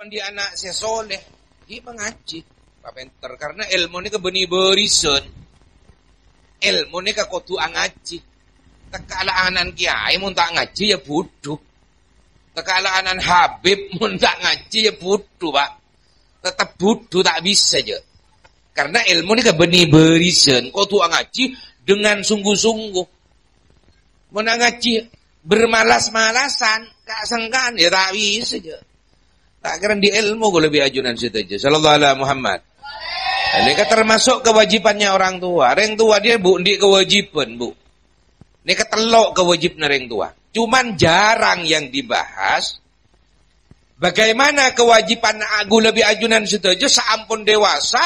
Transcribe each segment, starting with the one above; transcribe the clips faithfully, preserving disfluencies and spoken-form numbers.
Andi' ana' sè soleh, ghi' pangajhi, papènter, karna èlmo nèka bânnè bârisan. Èlmo nèka kodhu angajhi. Tèka' la ana'na kèyaè, mon ta' ngajhi, ya budhu. Tèka' la ana'na habib, mon ta' ngajhi, ya budhu, Pak. Tetep budhu, ta' bisa, jâ. Karna èlmo nèka bânnè bârisan, kodhu angajhi dengan sungguh-sungguh. Mon angajhi bermalas-malasan, ka' sengkan, ya ta' bisa, jâ. Ta' kèra andi' èlmo ghulâ bi' ajunan sadhâjâ. Sallallahu ala Muhammad. Nah, nèka termasuk kewajibannya orang tua. Rèng towa dia, Bu, andi' kewajiban, Bu. Nèka tello' kewajibna rèng towa. Cuman jarang yang dibahas. Bagaimana kewajiban a-, ghulâ bi' ajunan sadhâjâ saampon dewasa,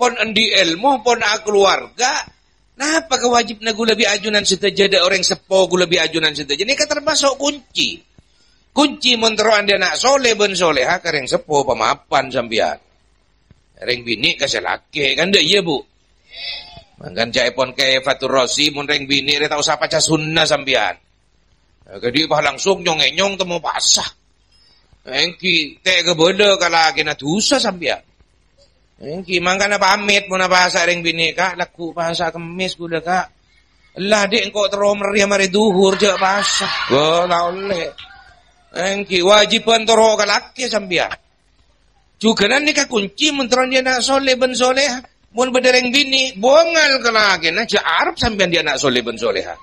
pon andi' èlmo, pon akaluwarga, Napa kawajibna ghulâ bi' ajunan sadhâjâ dâ' orèng seppo ghulâ bi' ajunan sadhâjâ? Nèka termasuk kunci. Kunci mon terro andi' ana' soleh bân soleha ka rèng seppo pamapan sampèyan. Rèng binè' ka sè lakè', kan dâ' iyâ, Bu? Mangkana ca'èpon Kè Fatur Rozi, mon rèng binè' rè ta' osa paca sunna sampèyan. Kadhi pas langsung nyong-ènyong temmo pasa. Èngghi, ta' kabâlâ ka lakèna dhusa sampèyan. Èngghi, mangkana pamèt mon apasa rèng binè', Ka', lagghu' pasa Kemmès ghulâ, Ka'. Ella, Dhi', engko' terro mèrrèya marè dhuhur, jâ' pasa. Wah, ta' ollè. Èngghi, wajibhân terro ka lakè sampèyan. Jhughân nèka kunci mon terro andi' ana' soleh bân soleha. Mon bâdâ rèng binè', bângal ka lakèna, jâ' arep sampèyan andi' ana' soleh bân soleha.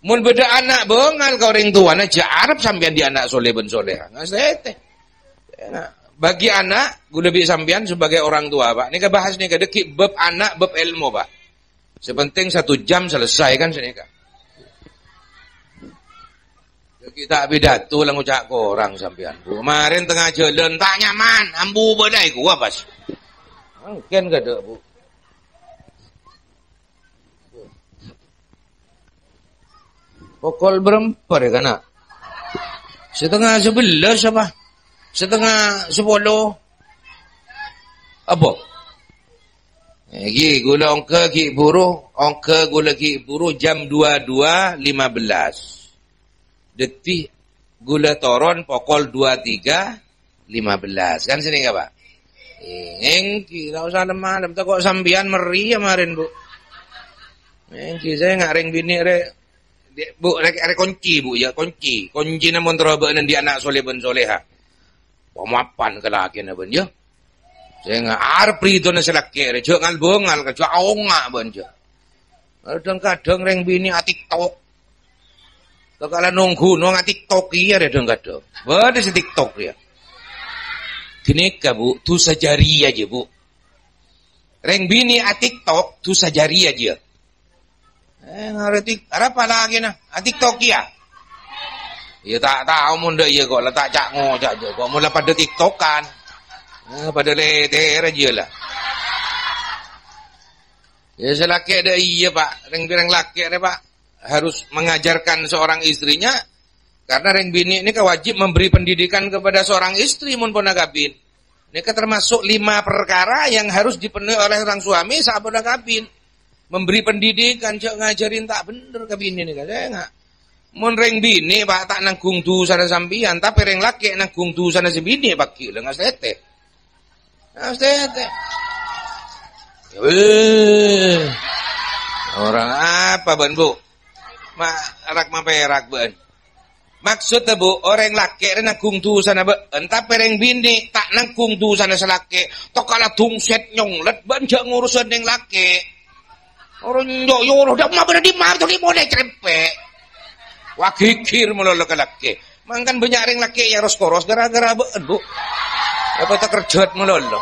Mon bâdâ ana' bângal ka orèng towana, jâ' arep sampèyan andi' ana' soleh bân soleha. Ngastètè. Bagi ana', ghulâ bi' sampèyan sebagai orang tua, Pak. Nèka bahas nèka, dâgghi' bab ana', bab èlmo, Pak. Sè penting satu jam selesai, kan, sanèka. Dâgghi' ta' pidato la ngoca' korang sampèyan, Bu. Marèn tengnga jhâlân, ta' nyaman, ambu bâdâ è kowa, pas. Mangkèn kadâ', Bu. Pokol bârâmpa rè, kana'? Satengnga sabellâs apa? Satengnga sapolo? Apa? Èngghi, ghulâ ongghâ ghi' buru, ongghâ ghulâ ghi' buru jam dua dua lima belas. Dâddhi, ghulâ toron pokol dua tiga lima belas. Kan sanèka, Pak? Èngghi, ta' osa lem-malem. Tako' sampèyan mèrrèya marèn, Bu. Èngghi, sè nga' rèng binè' rè, Bu, rè, rè konci, Bu, yâ, konci. Koncina mon terro bâ'na andi' ana' soleh bân soleha. Pamapan ka lakèna bân, yâ. Sè nga' arep ridhona sè lakè' rè, jâ' ngal-bângal, jâ' aonga' bân, jâ'. Kadhâng-kadhâng rèng binè' a-TikTok. Kakala nonggu nong a-TikTok iyâ rè dhâng-kadhâng. Bâdâ sè TikTok iyâ. Ghânèka, Bu, dhusa jârèya jiyâ, Bu. Rèng binè' a-TikTok, dhusa jârèya jiyâ. Eh, ngartè, arapa lakèna? A-TikTok iyâ. Iyâ, ta' tao mon dâ' iyâ kok, la ta' ca'-ngoca' jiyâ kok, mon la padâ TikTokan. Eh, padâ lètèr jiyâ la. Iyâ, sè lakè' dâ' iyâ, Pak. Rèng-, rèng lakè' rè, Pak, harus mengajarkan seorang istrinya, karena rèng binè' nèka wajib memberi pendidikan kepada seorang istri mon pona kabin. Nèka termasuk lima perkara yang harus dipenuhi oleh seorang suami saat pona kabin. Memberi pendidikan, jâ' ngajhârin ta' bhendher ka binè nèka, sè nga'. Mon rèng binè', Pak, ta' nanggung dhusana sampèyan, tapè rèng lakè' nanggung dhusana sè binè', Pak, ghi' la ngastètè. Astètè. Weh. Orèng apa bâ'na, Bu? Ma-, rak maperak bâ'na. Maksudnya, Bu, orèng lakè' rè nanggung dhusana bâ'na, tapè rèng binè' ta' nanggung dhusana sè lakè'. Tokala dungset nyonglet, bâ'na jâ' ngurusân rèng lakè'. Orèng yo-, yo, dâ' emma bâdâ dimma, tolè molè crèmpè'. Wah, ghighir malolo ka lakè'. Mangkana bânnya' rèng lakè' ya ros-koros gara-gara bâ'na, Bu. Apa ta' kerjhât malolo.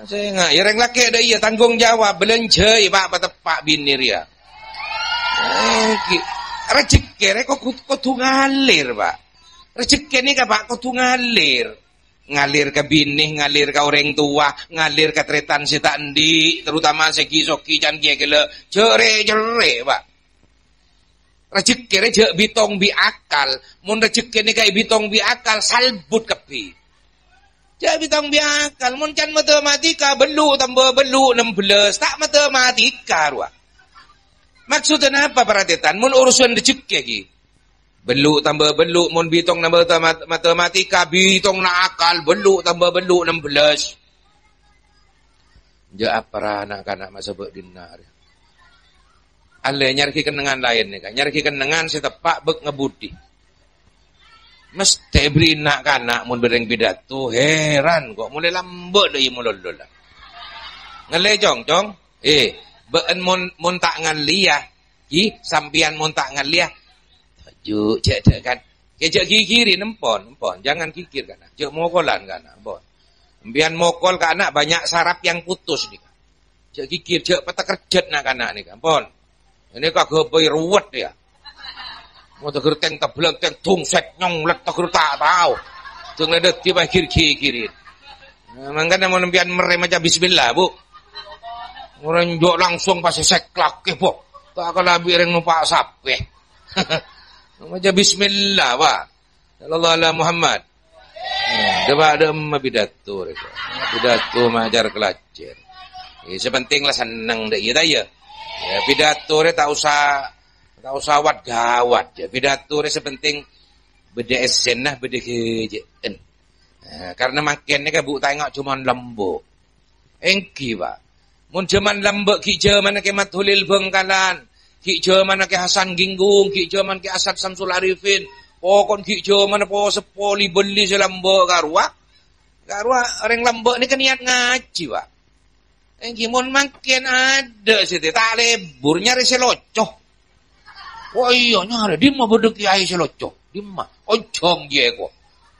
Sè nga', ya rèng lakè' dâ' iyâ tanggung jawab, bâlânjhâi, Pak, pateppa' binè rèya. Eh, ghi-, rejhekkè rè kok-, kodhu ngalir, Pak. Rejhekkè nèka, Pak, kodhu ngalir. Ngalir ka binè, ngalir ka orèng towa, ngalir ka tarètan sè ta' andi', terutama sè ghi-, soghi can kèya ghellâ', jâ' rè-, jârè, Pak. Rejhekkè rè jâ' bitong bi' akal. Mon rejhekkè nèka èbitong bi' akal, salbut kabbhi. Jâ' bitong bi' akal. Mon can matematika, bâllu' tamba bâllu', nembellâs, ta' matematika rowa. Maksudda napa, para tarètan? Mon urusan rejhekkè ghi. Bellu' tamba bellu', mon bitong nambah ta-, mat-, matematika, bitongnga akal, bellu' tamba bellu' ennem belas. Jâ' apara na'-kana' masa bâ' dinna' rè. Allè nyarè kennengngan laèn nèka, nyarè kennengngan sè teppa' bâk ngabudi. Mestè èberri' na'-kana' mon bâdâ orèng pidato, heran ko' molaè lambâ' dâ' iyâ mololo la. Ngallè, Cong, Cong. Eh, bâ'en mon, mon ta' ngallèya, Ki, sampèyan mon ta' ngallèya. Toju', jâ', jâ' kan. Jâ', jâ' ghighiri, empon, empon. Jangan ghighir, kana'. Jâ' mokolan, kana', empon. Sampèyan mokol, kana', banyak saraf yang putus, nèka. Jâ' ghighir, jâ' patè kerjhât na'-kana' nèka, empon. Ini kagak bayi ruwet ya. Mau teger teng tebleng, teng tungset, nyonglet teger tak tahu. Teng ada tiba ghighiri. Nah, mangkana mon sampèyan merè maca bismillah, Bu. Ora njuk langsung pas seklak, Bu. Ta' kala bi' orèng numpak sapè. Maca bismillah, Pak. Sallallahu ala Muhammad. Nah, coba ada emma pidato, rèko. Pidato majar kelajar. Ya, sè penting la senneng dâ' iyâ ta' iyâ. Ya, pidato rè ta' usah, ta' usah wat-gawat, ya. Pidato rè sè penting bâdâ èssèna, bâdâ ghâjâ'ân. Nah, karena mangkèn nèka Bu ta' enga' coma lambâ'. Èngghi, Pak. Mon jhâman lambâ' ghi' jhâmanna Kè Madhulil Bhângkalan, ghi' jhâmanna Kè Hasan Ginggung, ghi' jhâman Kè Asad Samsul Arifin, pokon ghi' jhâmanna po-, seppo li-bâlli sè lambâ' karowa. Karowa orèng lambâ' nèka niat ngajhi, Pak. Èngghi, mon mangkèn adâ' sè ta' lebur nyarè sè loco. Oh iyâ, nyarè dimma bâdâ kiai sè loco? Dimma? Onjhâng jiyâ ko.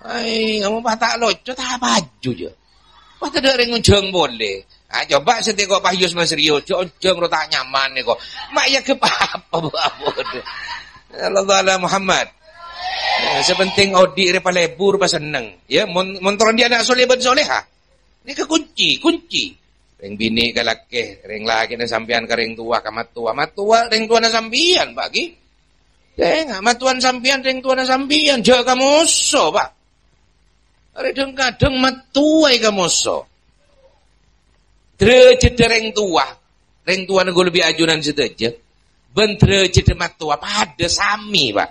Ai, kamu pas ta' loco, ta' paju jâ. Pas tadâ' rèng onjhâng polè. Ah, coba sè teko pas Yus Mas Rio, jâ' onjhâng ro ta' nyaman nèko. Ma' iyâ ghâbây apa, Bu, apa, Bu? Sallallahu ala Muhammad. Ya, sè penting odi' rè palebur, pasenneng. Ya, mon-, mon toron dâri ana' soleh bân soleha. Nèka kunci, kunci. Rèng binè' ka lakè, rèng lakèna sampèyan ka rèng towa, ka mattowa. Mattowa rèng towana sampèyan, Pak, ghi. Deng, mattowana sampèyan, rèng towana sampèyan. Jâ' ka moso, Pak. Arè dhâng-kadhâng mattowa è ka moso. Dârâjhâddhâ rèng towa, rèng towana ghulâ bi' ajunan sadhâjâ, bân dârâjhâddhâ mattowa padâ samè, Pak.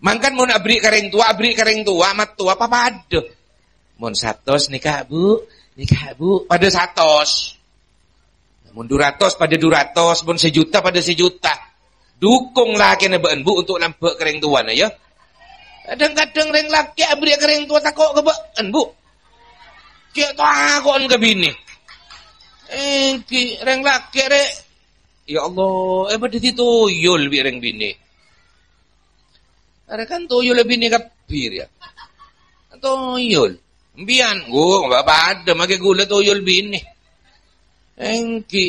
Mangkana mon aberri' ka rèng towa, aberri' ka rèng towa, mattowa papadâ. Mon satos nèka, Bu, nèka, Bu, padâ satos. Mon du ratos, padâ du ratos, mon sajuta, padâ sajuta. Dukung lakèna bâ'en, Bu, untuk lambâ' ka rèng towana, ya. Kadhâng-kadhâng rèng lakè' aberri' ka rèng towa tako' ka bâ'en, Bu. Cè' tako'en ka binè. Èngghi, rèng lakè' rè, ya Allah, eh, padâ dâddhi tuyul bi' rèng binè. Arè kan tuyul binè kabbhi, ya. Tuyul. Sampèyan, oh, bâ' padâ makè ghulâ tuyul binè. Èngghi.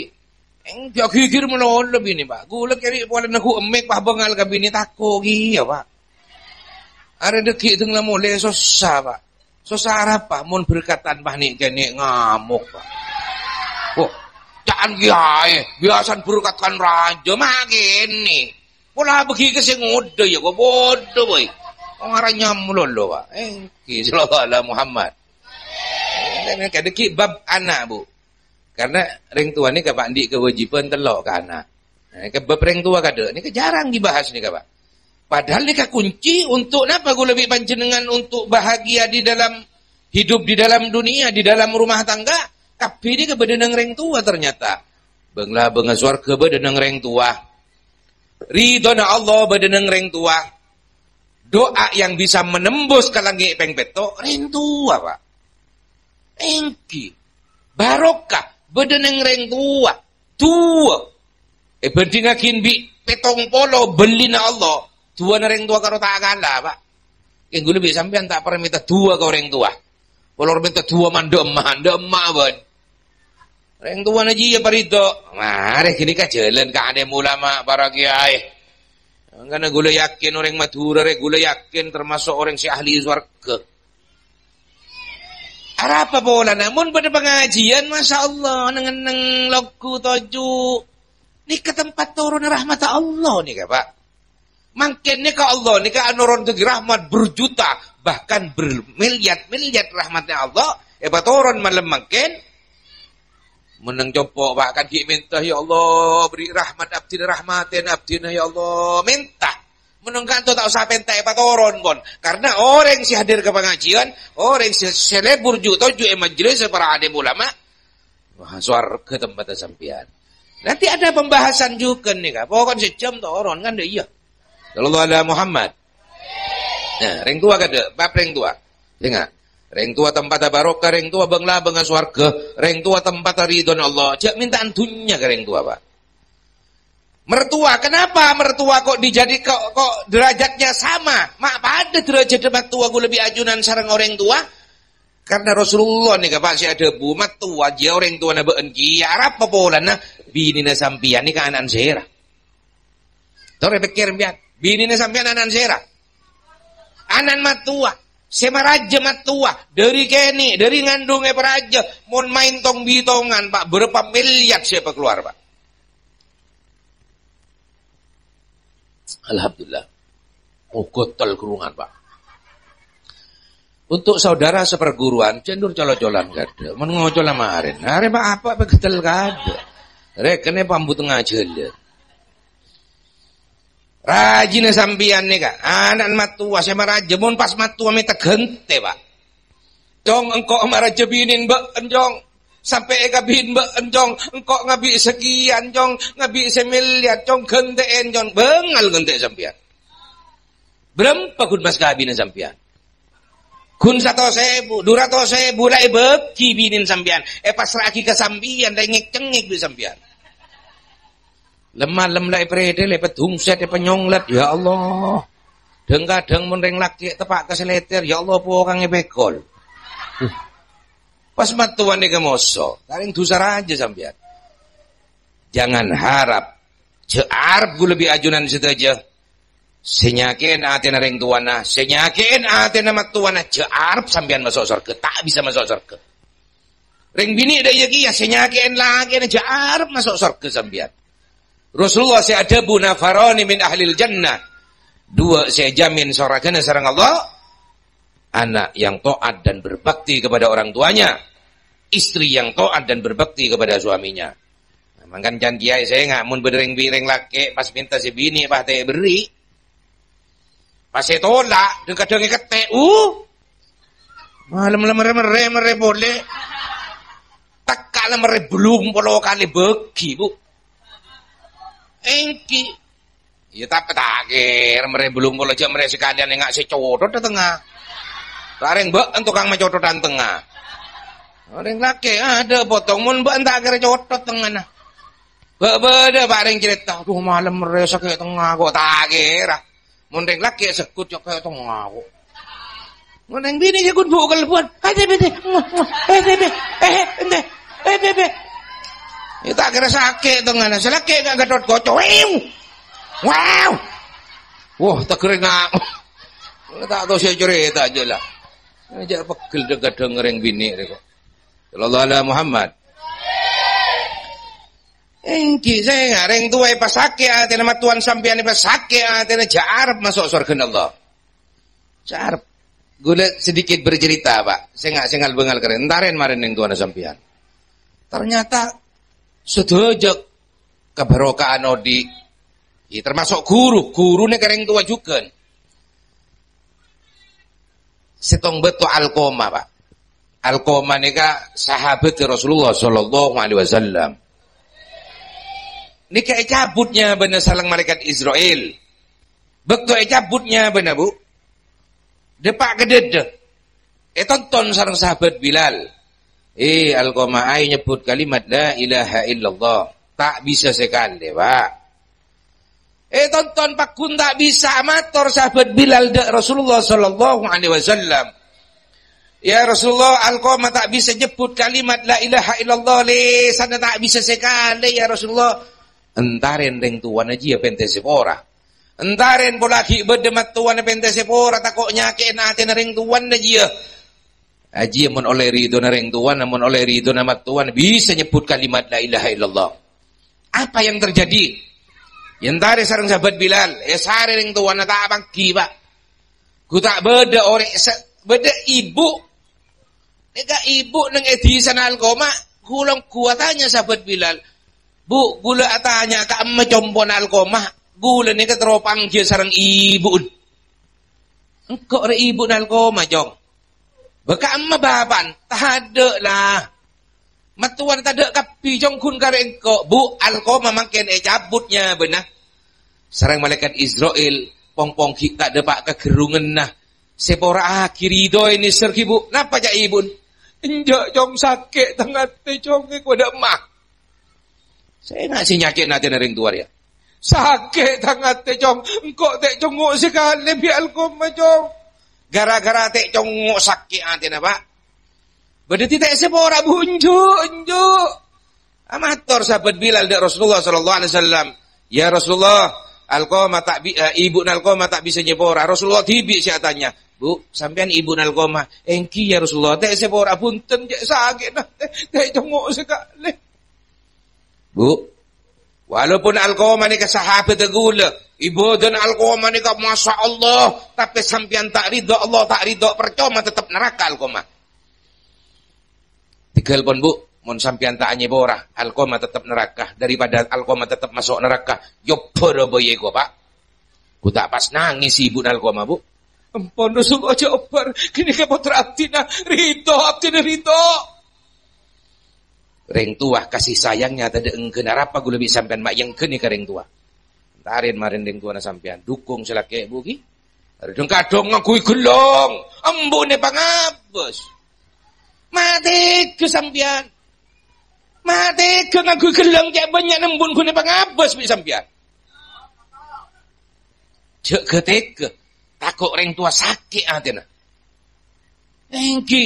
Èngghi, ghighir malolo binè, Pak. Ghulâ kèrè' polana ghu' emmèk, pas bângal ka binè tako' kèya, Pak. Arè dâggi' dâng la molè sossa, Pak. Sossa arapa? Mon berkatan pas nè'-kènè' ngamok, Pak. Oh, ca'an kiyaè, biyasan berkatan rajâ, ma' kènè'. Pola bâgi ka sè ngodâ, ya, kok bodho, boy. Wong aranyam malolo, Pak. Èngghi, sallallahu ala Muhammad. Kadhi bab ana', Bu. Karena rèng towa nèka, Pak, andi' kawâjibhân tello' ka ana'. Nah, nèka bab rèng towa kadâ', nèka jarang dibahas nèka, Pak. Padahal nèka kunci untuk napa ghulâ bi' panjhennengngan untuk bahagia di dalam hidup, di dalam dunia, di dalam rumah tangga, kabbhi nèka bâdâ neng rèng towa ternyata. Bâng-labângnga sowarghâ bâdâ neng rèng towa. Ridhona Allah bâdâ neng rèng towa. Doa yang bisa menembus ka langngè' pèng pètto', rèng towa, Pak. Èngghi. Barokah bâdâ neng rèng towa. Duwâ. Èbhândhingngaghi bi' pèttong polo bâllina Allah. Duwâna rèng towa karo ta' kala, Pak. Kèng ghulâ bi' sampèyan ta' parèmènta duwâ ka orèng towa. Polo mènta duwâ mandhâ' emma, mandhâ' emma bân. Rèng towana jiyâ paridho. Marè ghânèka jhâlân ka alim ulama, para kiyaè. Mangkana ghulâ yakin orèng Madhurâ rè, ghulâ yakin termasuk orèng sè ahli sowarghâ. Arapa polana? Mon bâdâ pangajiân, masya Allah, neng-enneng, loggu, toju'. Nèka tempat torongnga rahmat Allah nèka, Pak. Mangkèn nèka Allah nèka anoronaghi rahmat berjuta, bahkan bermiliar-miliar rahmatnya Allah, èpatoron malem mangkèn. Mon neng compo', Pak, kan ghi' mènta, "Ya Allah, beri rahmat abdhina, rahmatèn abdhina, ya Allah." Mènta. Mon engka'anto ta' osa pènta èpatoron, pon. Karena orèng sè hadir ka pangajiân, orèng sè, sè lebur ju-, toju' è majelis para alim ulama, wah, sowarga tempatta sampèyan. Nanti ada pembahasan juga nih, Kak. Pokoknya sejam toron, kan, dah iya. Sallallahu ala Muhammad. Nah, rèng towa kadhâ', bab rèng towa. Dengar. Rèng towa tempatta barokah, rèng towa bâng-labângnga sowarga, rèng towa tempatta ridhona Allah. Jhâ' mènta'an dhunnya ka rèng towa, Pak. Mertua, kenapa mertua kok dijadi-, kok, kok derajatnya sama? Ma' padâ derajadda mattowa ghulâ bi' ajunan sareng orèng towa? Karena Rasulullah nèka, Pak, sè adhâbu, "Mattowa jiyâ orèng towana bâ'ân kèya, arapa polana binèna sampèyan nèka ana'na sèra?" Torè pèkkèr sampèyan, binèna sampèyan ana'na sèra? Ana'na mattowa, sè marajâ mattowa, dâri kènè', dâri ngandhung èparajâ, mon maèn tong-bitongan, Pak, berapa miliar sè èpakalowar, Pak? Alhamdulillah. Oh, gâtel ghurungan, Pak. Untuk saudara seperguruan, jhâ' endur colo-colan kadhâ'. Mon ngocola marèn, arè apa, apa gâtel kadhâ'. Rèkènè pambutengnga jhâlân. Rajina sampèyan nèka, ana'na mattowa sè marajâ, mon pas mattowa mènta ghântè, Pak. "Cong, engko' marajâ binèn bâ'ân, Cong. Sampè' èkabin bâ'ân, Cong. Engko' ngabi' sakèyan, Cong. Ngabi' sè miliar, Cong. Ghântè'èn, Cong." Bângal ghântè' sampèyan. Bârâmpa ghun mas kabinna sampèyan? Ghun satos èbu, dhu ratos èbu, la èbâghi binèn sampèyan. Èpassra'aghi ka sampèyan, la èngèk-cengngèk bi' sampèyan. Lem-malem la èparèdhâ, la èpadhungsèt, èpanyonglet, ya Allah. Dhâng-kadhâng mon rèng lakè' teppa' ka salèter, ya Allah, pokang èpèkol. Pas mattowa nèka moso, karèng dhusa rajâ sampèyan. Jangan harap, jhâ' arep ghulâ bi' ajunan sadhâjâ. Sè nyakè'è atèna rèng towana, sè nyakè'è atèna mattowana, jhâ' arep sampèyan maso' sowarga, ta' bisa maso' sowarga. Rèng binè' dâ' iyâ kèya sè nyakè'è lakèna jhâ' arep maso' sowarga sampèyan. Rasulullah sè adhâbu, "Nafarani min ahlil jannah." Dua sè èjhâmin sowargana sareng Allah. Anak yang taat dan berbakti kepada orang tuanya. Istri yang taat dan berbakti kepada suaminya. Nah, mangkana can kiyaè sènga', mon bâdâ rèng bi-, rèng lakè' pas mènta sè binè' pas ta' èberri'. Pas ètola', dhâng-kadhâng èkètè', uh. Malem la merrè-merrè, merrè polè. Tekka' la merrè bellung polo kalè bâghi, Bu. Èngghi. Iyâ, tapè ta' kèra merrè bellung polo, jhâ' merrè sakalèyan enga' sè cothot dâ' tengnga. Larèng bâ'ân tokang macothottan tengnga. Orèng lakè', adâ' potong, mon bâ'ân ta' kèra cothot tengngana. Bâ-, bâdâ, Pak, rèng carèta, "Adhu, malem merrè sakè' tengnga, kok ta' kèra." Mon rèng lakè' segghut, "Ya, kè' tengnga, kok." Mon rèng binè' segghut, bu' kalèbun. "Eh, tè, bè, tè. Eh, tè, bè. Eh, eh, entè. Eh, bè, bè." Iyâ, ta' kèra sakè' tengngana. Sè lakè' nga' Gatot Kaca. Wiu! Wow! Wah, tegerrènga'. Ta' tao sè carèta jâ la. Jhâ' pegghel dhâng-kadhâng rèng binè' rè kok. Sallallahu ala Muhammad. Èngghi, sènga' rèng towa èpasakè' atèna, mattowana sampèyan èpasakè' atèna, jhâ' arep maso' sowargana Allah. Jhâ' arep. Ghulâ sedikit bercerita, Pak. Sènga', sènga' bângal karè. Entarèn marèn rèng towana sampèyan. Ternyata sadhâjâ kabarokaan odi'. Iyâ, termasuk ghuru. Ghuruna ka rèng towa jhughân. Sèttong bâkto Alqamah, Pak. Alqamah nèka sahabat Rasulullah sallallahu alaihi wasallam. Nèka ècabut nyabâna sareng malaèkat Israil. Bâkto ècabut nyabâna, Bu, dâpa' ka dâdâ. Ètonton sareng sahabat Bilal. "Eh, Alqamah, ayo nyebbhut kalimat la ilaha illallah." Ta' bisa sakalè, Pak. Ètonton pagghun ta' bisa, mator sahabat Bilal dâ' Rasulullah sallallahu alaihi wasallam, "Ya Rasulullah, Alqamah ta' bisa nyebbhut kalimat la ilaha illallah, lèsanna ta' bisa sakalè, ya Rasulullah." "Entarèn rèng towana jiyâ pèntè sè pora. Entarèn polè aghi' bâdâ mattowana pèntè sè pora, tako' nyakè'è atèna rèng towana jiyâ." Ajiyâ mon ollè ridhona rèng towana, mon ollè ridhona mattowana, bisa nyebbhut kalimat la ilaha illallah. Apa yang terjadi? Èntarè sareng sahabat Bilal, èsarè rèng towana ta' pangghi, Pak. Ghu ta' bâdâ orèng sè, bâdâ ibu. Nèka ibu neng è dhisana Alqamah, ghulâ ghu atanya sahabat Bilal, "Bu, ghulâ atanya ka'emma compo'na Alqamah, Ghulâ nèka terro pangghiyâ sareng ibu'en. Engko' rè ibu'na Alqamah, Cong. Bâ' ka'emma bapa'en? Tadâ', la. Mattowana tadâ' kabbhi, Cong, ghun ka rè engko'. Bu, Alqamah mangkèn ècabut nyabâna sareng malaèkat Isra'il, pong-pong ghi' ta' dâpa' ka ghârrunganna. Sè pora'aghi ridho nèser ghi, Bu. Napa ca' ibu'en? "Enjâ', Cong, sakè' tang atè, Cong, èkowa dâ' emma." Sènga' sè nyakè'na atèna rèng towa rèya. "Sakè' tang atè, Cong. Engko' ta' congngo' sakalè bi' Alqamah, Cong." Gara-gara ta' congngo' sakè' atèna, Pa'. Bâdâ dâddhi ta' sè pora, Bu, enjâ', enjâ'. Amator sahabat Bilal dâ' Rasulullah sallallahu alaihi wasallam, "Ya Rasulullah, Alqamah ta' bi-, eh, ibu'na Alqamah ta' bisa nyèpora." Rasulullah dhibi' sè atanya, "Bu, sampèyan ibu'na Alqamah?" "Èngghi, ya Rasulullah, ta' sè pora, bhunten, cè' sakè'na, ta', ta' congngo' sakalè." Bu, walaupun Alqamah nèka sahabat ghulâ, ibâdâna Alqamah nèka masya Allah, tapè sampèyan ta' ridho, Allah ta' ridho, parcoma tettep naraka Alqamah. Tèghâl pon, Bu, mon sampèyan ta' anyèpora, Alqamah tettep naraka, daripada Alqamah tettep maso' naraka, jhubâr bâjâ èkowa, Pa'. Ghu ta' pas nangès ibu'na Alqamah, Bu. "Empon, Rasulullah, jhubâr. Ghânèka pottra abdhina. Ridho, abdhina ridho." Rèng towa kasih sayangnya tadâ' èngghâna arapa ghulâ bi' sampèyan ma' èngghâna ka rèng towa. Tarèn marèn rèng towana sampèyan. Dukung sè lakè', Bu, ghi. Arè dhâng-kadhâng ngangghuy ghellâng. Embu'na pangabâs. Ma' tegghâ sampèyan. Ma' tegghâ ngangghuy ghellâng cè' bânnya' embu'na ghuna pangabâs bi' sampèyan. Jhâ' ghâ-tegghâ, tako' rèng towa sakè' atèna. Èngghi,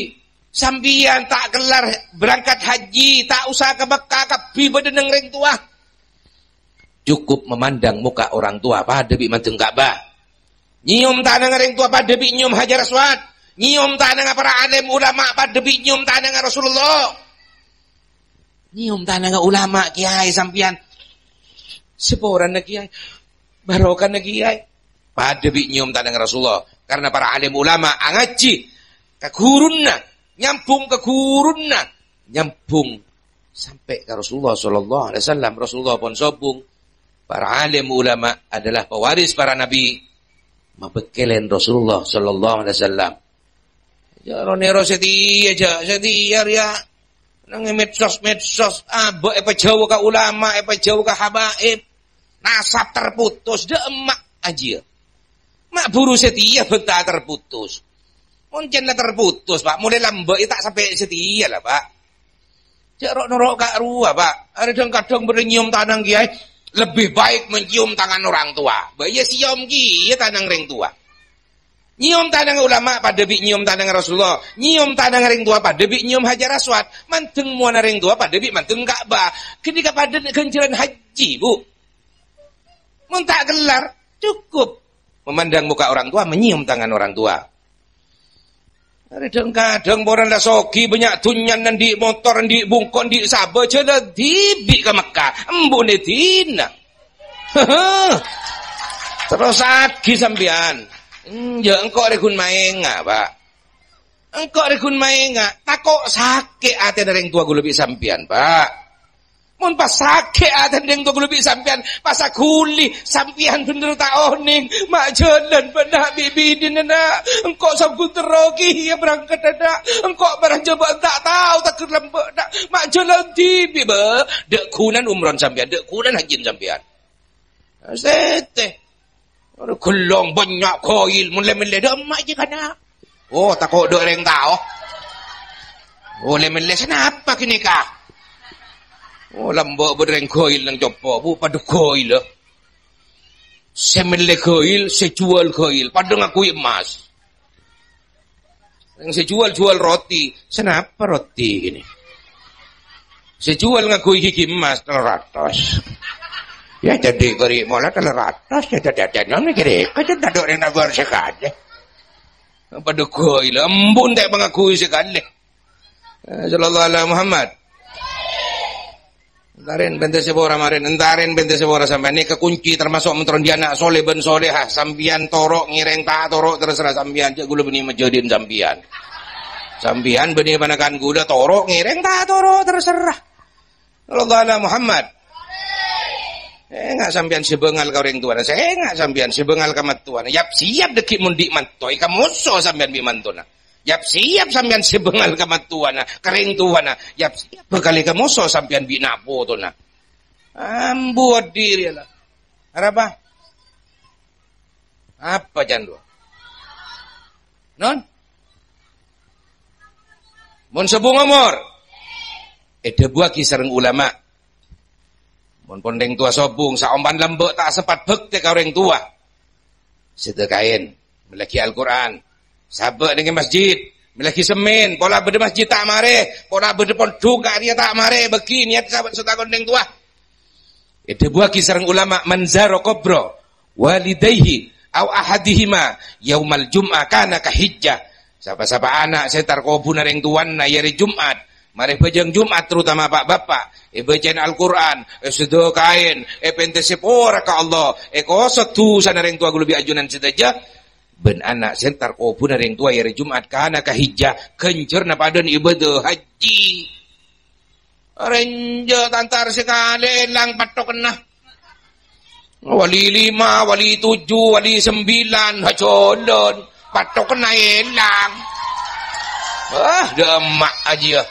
sampèyan ta' kellar berangkat haji, ta' osa ka Mekkah, kabbhi bâdâ neng rèng towa. Cukup memandang muka orang tua padâ bi' mandeng Ka'bah. Nyèyom tanangnga rèng towa padâ bi' nyèyom Hajar Aswad. Nyèyom tanangnga para alim ulama padâ bi' nyèyom tanangnga Rasulullah. Nyèyom tanangnga ulama, kèyaè sampèyan. Saporana kèyaè. Barokana kèyaè. Padâ bi' nyèyom tanangnga Rasulullah. Karena para alim ulama angajhi ka ghuruna, nyambung ka ghuruna, nyambung sampè' ka Rasulullah sallallahu alaihi wasallam. Rasulullah pon sobung. Para alim ulama adalah pewaris para nabi. Mabâkkèlèn Rasulullah sallallahu alaihi wasallam. Jhâ' ro-nèro satèya, jhâ', satèya rèya. Neng è medsos-medsos, abâ' èpajhâu ka ulama, èpajhâu ka habaib. Nasab terputus, dâ' emma' ajiyâ. Ma' buru satèya bhânta terputus. Mon cèna terputus, Pa', molaè lambâ' ta' sampè' satèya la, Pa'. Jhâ' ro'-noro' ka' rowa, Pa'. Arè dhâng-kadhâng bâdâ nyèyom tanang kèyaè. Lebih baik mencium tangan orang tua. Bâ iyâ sèyom kèya tanang rèng towa. Nyèyom tanangnga ulama padâ bi' nyèyom tanangnga Rasulullah. Nyèyom tanangnga rèng towa padâ bi' nyèyom Hajar Aswad. Mandeng mowana rèng towa padâ bi' mandeng Ka'bah. Ghânèka padâ ghânjhârân haji, Bu. Mon ta' kellar, cukup memandang muka orang tua, menyium tangan orang tua. Arè dhâng-kadhâng bârâng la soghi, bânnya' dhunnyana, andi' motor, andi' bungko, andi' sabâ, jhâlân dhibi' ka Mekkah, embu'na dinna. Terrosaghi sampèyan. Enjâ', engko' rè ghun maènga', Pa'. Engko' rè ghun maènga', tako' sakè' atèna rèng towa ghulâ bi' sampèyan, Pa'. Mon pas sakè' atèna rèng towa ghulâ bi' sampèyan, pas aghuli, sampèyan bhender ta' onèng, ma' jhâlân bân na' bi' binèna, na'. Engko' songghun terro kèya berangkat, na'. Engko' para jhâbâ'ân ta' tao tagher lambâ', na'. Ma' jhâlân dhibi', Bâ. Dâ' ghunana umron sampèyan, dâ' ghunana hajjina sampèyan. Sètè. Ghellâng bânnya' ghail, mon lè-mellè dâ' emma' jiyâ kana'. Oh, tako' dâ' rèng tao. Oh, lè-mellè sanapa ghânèka? Oh, lambâ' bâdâ rèng ghail neng compo', Bu, padâ ghailla. Sè mellè ghail, sè juwâl ghail, padâ ngakuy emmas. Yang sè juwâl, juwâl roti. Sanapa roti ini? Sè juwâl ngakuy gigi emas, tello ratos. Ya, jadi beri mola tello ratos. Ya, jadi, jadi, nang mikir, kau jadi tak ada orang nabur sekali. Padâ ghailla, embu'na ta' mangakuy sakalè. Eh, sallallahu ala Muhammad. Entarèn pènta sè pora marèn, entarèn pènta sè pora sampèyan. Nèka kunci termasuk mentron di anak soleh bân solehah. Sampèyan toro' ngèrèng ta' toro' terserah sampèyan. Jhâ' ghulâ bânnè majâdhi'in sampèyan. Sampèyan bânnè panakan ghulâ toro' ngèrèng ta' toro' terserah. Sallallahu ala Muhammad. Sènga' sampèyan sè bângal ka orèng towana, sènga' sampèyan sè bângal ka mattowana. Yap-siyap dhâggi' mon dhi' manto, èkamoso sampèyan bi' mantona. Yap-siyap sampèyan sè bângal ka mattowana, ka rèng towana. Yap-siyap bhâkal èkamoso sampèyan bi' na' potona. Ambu odi' rèya la. Arapa? Apa can rowa? Non? Mon sobung omor, èdhâbuwâghi sareng ulama. Mon pon rèng towa sobung, saompan lambâ' ta' sempat bhâktè ka orèng towa. Sèdhâ kaèn, mellèaghi Al-Qur'an. Sabâ' neng è masjid, mellèaghi semmèn, pola bâdâ masjid ta' marè, pola bâdâ pondhuk ka'rèya ta' marè, bâghi niyat ka sè ta' kon rèng towa. Èdhâbuwâghi sareng ulama, "Man zara qabra walidaihi au ahadihima yaumal jum'ah kana kahijjah." Sapa-sapa ana' sè entar kobhuna rèng towana è arè Jum'at, marè bhâjâng Jum'at, terutama pa'-bapa', èbâcaèn Al-Qur'an, èsedeka'èn, èpèntè sapora ka Allah, èkoso dhusana rèng towa ghulâ bi' ajunan sadhâjâ, bân ana' sè entar kobhuna rèng towa è arè Jum'at kana kahijjah, ghânjhârna padâna ibâdâ hajji. Rènjâ' ta' entar sakalè èlang pattokenna. Wali lima, wali tujuh, wali sembilan, ajhâlân. Pattokenna èlang. Wah, dâ' emma' ajiyâ.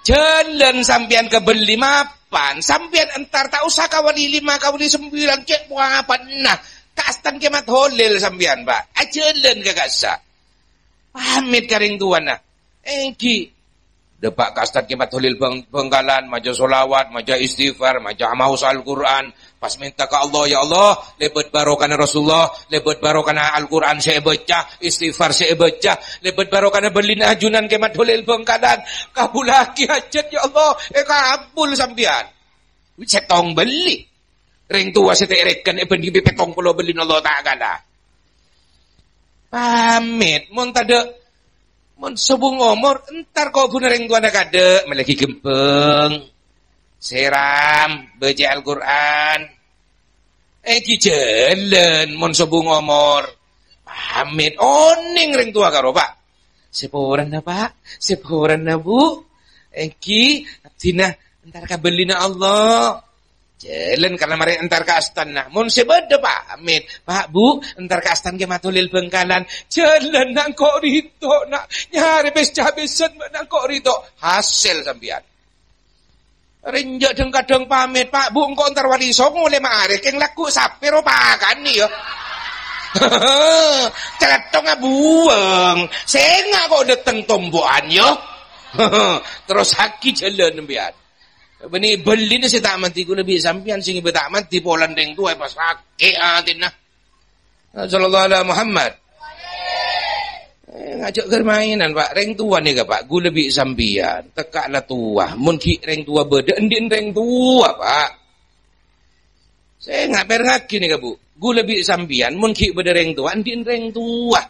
Jhâlân sampèyan ka bâlli mapan, sampèyan entar ta' osa ka wali lima, ka wali sembilan, cè' poapanna. Ka Astan Kè Mat Holil sampèyan, Pa'. Ajhâlân ka ka'issa'. Pamèt ka rèng towana. Èngghi. Dâpa' ka Astan Kè Mat Holil Bang-, Bangkalan, maca sholawat, maca istighfar, maca maos Al-Qur'an. Pas mènta ka Allah, "Ya Allah, lèbât barokana Rasulullah, lèbât barokana Al-Qur'an sè èbâca, istighfar sè èbâca, lèbât barokana bâllina ajunan Kè Mat Holil Bangkalan. Kabulaghi hajat, ya Allah, èkabul sampèyan." Sèttong bâlli. Rèng towa sè ta' èrèken èbhândhing bi' pèttong polo bâllina Allah Ta'ala. Pamèt, mon tadâ', mon sobung omor, entar kobhuna rèng towana kadâ', mellèaghi ghembhâng, sèram, bâca Al-Qur'an. Èngghi jhâlân, mon sobung omor. Pamèt, onèng rèng towa karo, Pa'. Saporana, Pa'? Saporana, Bu? Èngghi, abdhina entar ka bâllina Allah. Jhâlân karna marè entar ka astana. Mon sè bâdâ pamèt, "Pa', Bu, entar ka astana Kè Mat Holil Bangkalan." Jhâlân nangko' rèto, na'. Nyarè pes-capesan bâ' nangko' rèto. Hasèl sampèyan. Rènjâ' dhâng-kadhâng pamèt, "Pa', Bu, engko' entar Wali Songo lèma arè, kèng lagghu' sapè ro pakanè, ya." Cèlèttongnga buwâng. Sènga' kok dâteng tombo'an, ya. Terrossaghi jhâlân sampèyan. Bânnè bâllina sè ta' mandhi, ghulâ bi' sampèyan sè ngibâ ta' mandhi polana rèng towa pas sakè' atèna. Sallallahu ala Muhammad. Eh, ngajhâk ghâr mainan, Pa'. Rèng towa nèka, Pa', ghulâ bi' sampèyan. Tekka' la towa. Mon ghi' rèng towa bâdâ, andi'na rèng towa, Pa'. Sènga' pèrengngaghi nèka, Bu. Ghulâ bi' sampèyan, mon ghi' bâdâ rèng towa, andi'na rèng towa.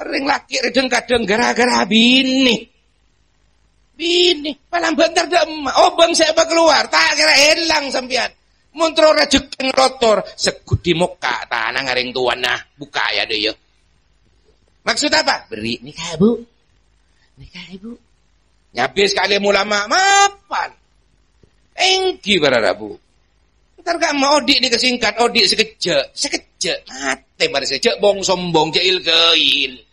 Rèng lakè' rè dhâng-kadhâng ghârâ-ghârâ binè. Binè, palambâ' entar dâ' emma'. Obâng sè èpakalowar, ta' kèra èlang sampèyan. Mon terro rajhekkèna lotor, segghudhi mokka' tanangnga rèng towana, bukka' ya, dâ' ya. Maksud apa? Beri nèka, Bu. Nèka, Bu. Nyabis ka alim ulama, mapan. Èngghi para rabu. Entar ka emma' odi' nèka singkat, odi' sakejjhâ', sakejjhâ', matè marè sakejjhâ', bong-sombong, jahil-ghail.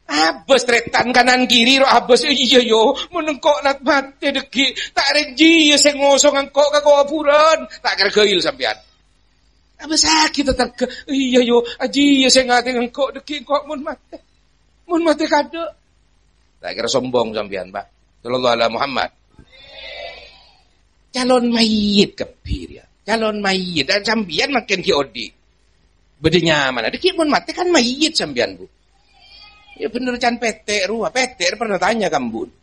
Abâs trètan kanan kiri ro abâs, "Iyâ, yo, mon engko' la matè dhâggi', ta' rèng jiyâ sè ngosong engko' ka kobhurân." Ta' kèra ghail sampèyan. Abâsaghi tatangghâ, "Iyâ, yo, ajiyâ sè ngatè engko' dhâggi' engko' mon matè. Mon matè kadâ'." Ta' kèra sombong sampèyan, Pa'. Sallallahu ala Muhammad. Calon mayyit kabbhi rèya. Calon mayyit. Dan sampèyan mangkèn ghi' odi'. Bâdâ nyamana. Dhâggi' mon matè kan mayyit sampèyan, Bu. Ya bhender can pètè' rowa. Pètè' pernah tanya ka embu'na.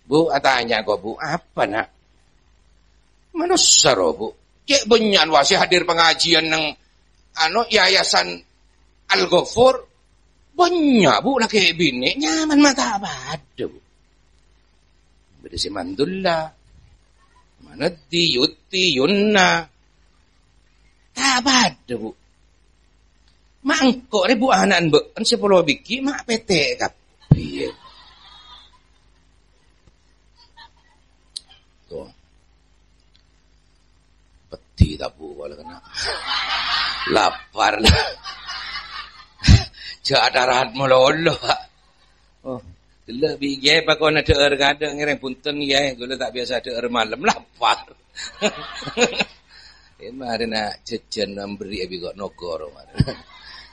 "Bu, atanya ko, Bu, apa, Na'?" "Manossa ro, Bu. Cè' bânnya'an wa sè hadir pangajiân neng, anu, Yayasan Al-Ghafur. Bânnya', Bu, lakè binè. Nyaman ma' ta' padâ, Bu. Bâdâ sè Mandulla, Manaddi, Yutti, Yunna. Ta' padâ, Bu. Ma' engko' rè, Bu, ana'na bâ'na sè polo bighi' ma' pètè' kabbhi." To. Tabu' polè kèna. Lapar. Jhâ' atarahat malolo, Pak. Oh, ghellâ' bi' iyâ pakon adhâ'âr kadhâng ngèrèng bhunten, iyâ, ghulâ ta' biyasa adhâ'âr malem, lapar. Eh, marèna jhâjhân amberri' abi kok nogor, marèna.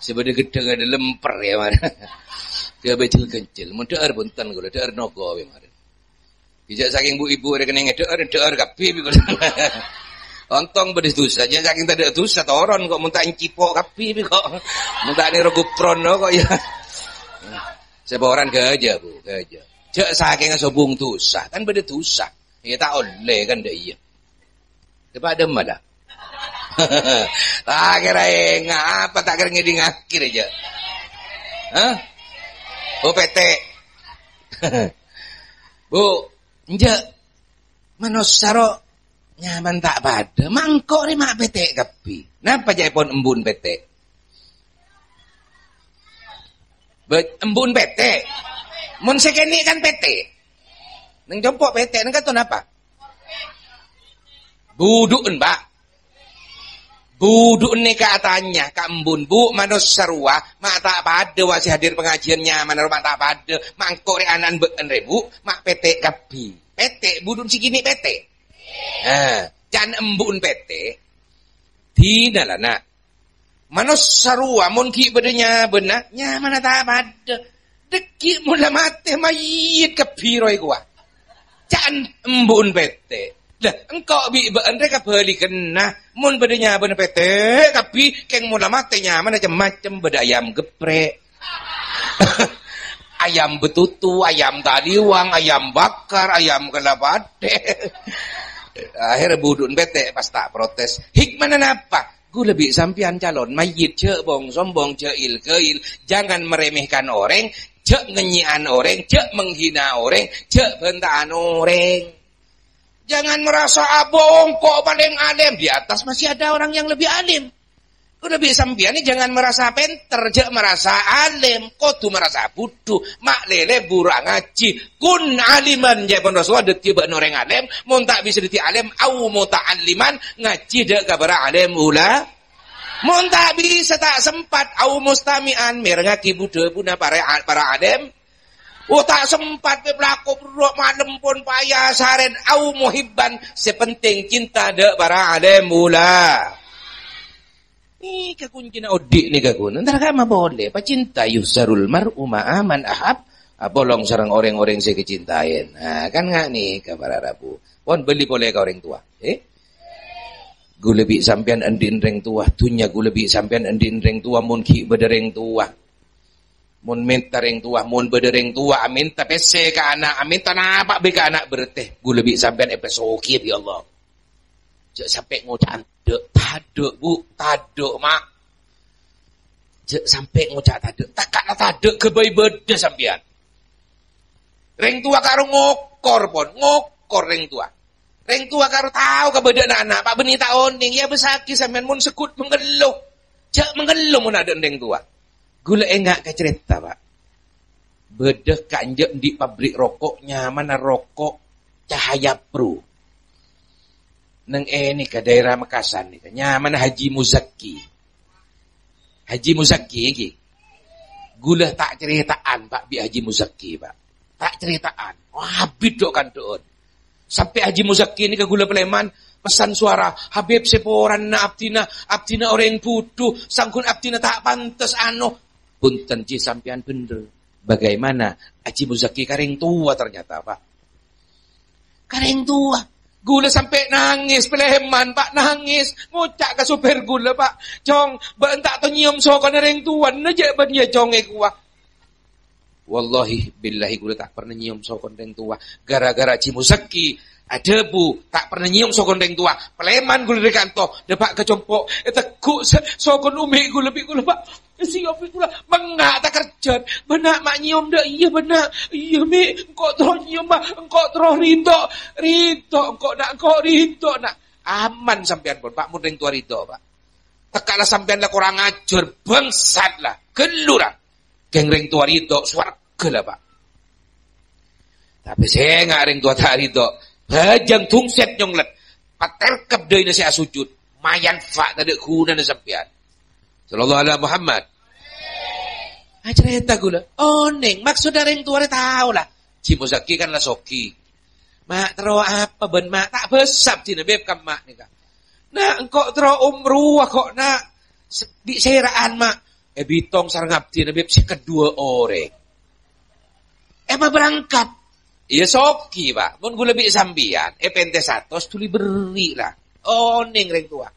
Sè bâdâ ghedhâng adhâ lemper, iyâ, marèna. Ghâbây jhel-ghânjhel, mon dhâ'âr bhunten ghulâ, dhâ'âr nogo, iyâ, marèna. Ijâ sakèng bu-ibu rè kennèng dhâ'âr, dhâ'âr kabbhi bi' kok. Ontong bâdâ dhusa, jâ' sakèng tadâ' dhusa, toron kok mon ta' encipo' kabbhi bi' kok. Mon ta' nèro gupron kok, iyâ. Saporan ghâjâ, Bu, ghâjâ. Jâ' sakènga sobung dhusa, kan bâdâ dhusa. Iyâ ta' ollè kan, dâ' iyâ. Coba ada malah. Ah, kira enga' apa ta' kira ngèdingngaghi jâ'. Hah? Oh, pètè'. Bu, enjâ'. Manossa ro nyaman ta' padâ. Mangko' rè ma' pètè' kabbhi. Napa ca'èpon embu'en pètè'? Bâ-, embu'en pètè'. Mon sè kènè' kan pètè'. Neng compo' pètè', neng kanto napa? Budhu'en, Pak. Budhu'en nèka atanya ka embu'en, "Bu, manossa rowa ma' ta' padâ, wa, sè hadir pangajiân nyamana ro ma' ta' padâ. Mangko' rè ana'en bâ'en rè, Bu, ma' pètè' kabbhi." Pètè', budhu'en sè kènè' pètè'. Nah, can embu'en pètè'. Dinala, Na'. Manossa rowa mon ghi' bâdâ nyabâna, nyamana ta' padâ. Dâggi' mon la matè mayyit kabbhi rowa kowa. Ca'en embu'en pètè'. Lah, engko' bi' bâ'en rè kabhâlighânna. Mon bâdâ nyabâna pètè' kabbhi, kèng mon la matè nyamana cem-macem, bâdâ ayam geprek. Ayam betutu, ayam taliwang, ayam bakar, ayam kalapa adhek. Akhirnya budhu'en pètè' pas ta' protes. Hikmana napa? Ghulâ bi' sampèyan calon mayyit, jhâ' bong-sombong, jhâ' il-ghail, jangan meremehkan orèng, jhâ' ngènyè'an orèng, jhâ' menghina orèng, jhâ' bhânta'an orèng. Jangan merasa, "Abâ, engko' palèng alèm." Di atas masih ada orang yang lebih alim. Ghulâ bi' sampèyan ni jangan merasa pènter, jhâ' merasa alèm, kodhu merasa budhu. Ma' lèlè buru ngajhi. Kun aliman, ca'èpon Rasulullah, dâddhi bâ'na orèng alèm, mon ta' bisa dâddhi alèm, au muta'alliman, ngajhi dâ' ka para alèm ula-, Mon ta' bisa, ta' sempat, au mustami'an, mèrengngaghi bu-dhâbuna para, para alèm. Oh, ta' sempat, pè' palako berro' malem pon paya sarèn, au muhibban, sè penting cinta dâ' para alèm ula-. Nèka kuncina odi' nèka, kun. Entar ka'emma polè, pacinta yuhsyarul mar'u ma'a man ahab, apolong sareng orèng-orèng sè èkacintaè. Nah, kan nga' nèka para rabu. Pon bâli polè ka orèng towa, eh? Ghulâ bi' sampèyan andi'en rèng towa, dhunnya ghulâ bi' sampèyan andi'en rèng towa, mon ghi' bâdâ rèng towa. Mon mènta rèng towa, mon bâdâ rèng towa, amènta pèssè ka ana', amènta napa bhâi ka ana' bârâtè, ghulâ bi' sampèyan èpasoghi bi' Allah. Jhâ' sampè' ngoca' tadâ', tadâ', Bu, tadâ', Ma'. Jhâ' sampè' ngoca' tadâ', ta' kala tadâ' ghâbây bâdâ sampèyan. Rèng towa karo ngokor, pon, ngokor rèng towa. Rèng towa karo tao kabâdâ'ânna ana', pa' bânnè ta' onèng, èabâssaghi sampèyan mon segghut mangghâllu. Jhâ' mangghâllu mon adâ'na rèng towa. Ghulâ enga' ka carèta, Pa'. Bâdâ ka'anja' andi' pabrik roko' nyamana roko' Cahaya Pro. Neng ènèka daerah Mekasan nèka, nyamana Haji Muzaki. Haji Muzaki iki. Ghulâ ta' carèta'an, Pa', bi' Haji Muzaki, Pa'. Ta' carèta'an. Wah, abit dhu'-kandhu'ân. Sampè' Haji Muzaki nèka ghulâ palèman, pesan suara, "Habib, saporana abdhina, abdhina orèng budhu, sangghun abdhina ta' pantes anu." Bhunten, Ji, sampèyan bhendher. Bagaimana Haji Muzaki ka rèng towa ternyata, Pa'? Ka rèng towa. Ghulâ sampè' nangès, palèman, Pa', nangès. Ngoca' ka sopèr ghulâ, Pa', "Cong, bâ'na ta' tao nyèyom sokona rèng towana jhâ' bân iyâ, Cong, è kowa." Wallahi billahi ghulâ ta' pernah nyèyom sokona rèng towa. Gara-gara Haji Muzaki adhâbu ta' pernah nyèyom sokona rèng towa. Palèman ghulâ dâri kanto, dâpa' ka compo', ètegghu' sa-, sokona ummi' ghulâ bi' ghulâ, Pa'. Sèyom bi' ghulâ, "Mènga' ta' kerjhân. Bâ'na ma' nyèyom dâ' iyâ, bâ'na. Iyâ, Mi', engko' terro nyèyom, Pa'. Engko' terro ridho. Ridho engko', Na', engko' ridho, Na'." Aman sampèyan pon, Pa', mon rèng towa ridho, Pa'. Tekka' la sampèyan la korang ajhâr, bangsat la, ghâllu la. Ghun rèng towa ridho, sowarghâ la, Pa'. Tapè sènga' rèng towa ta' ridho, bhâjâng dungsèt nyonglèt, patèrkep dâina sè asojud. Mayan fa' tadâ' ghunana sampèyan. Sallallahu ala Muhammad. Acarèta ghulâ. Onèng, maksodda rèng towa rè tao la. Ji Muzaki kan la soghi. "Ma' terro apa bân ma'?" "Ta' bâsa abdhina, Bib, ka emma' nèka." "Na', engko' terro umroh kok, na'." "Se-, bi' sèra'an, ma'." Èbitong sareng abdhina, Bib, sè kaduwâ orèng. Èpaberangkat. Iyâ soghi, Pa'. Mon ghulâ bi' sampèyan, èpèntè satos dhuli berri' la. Onèng rèng towa.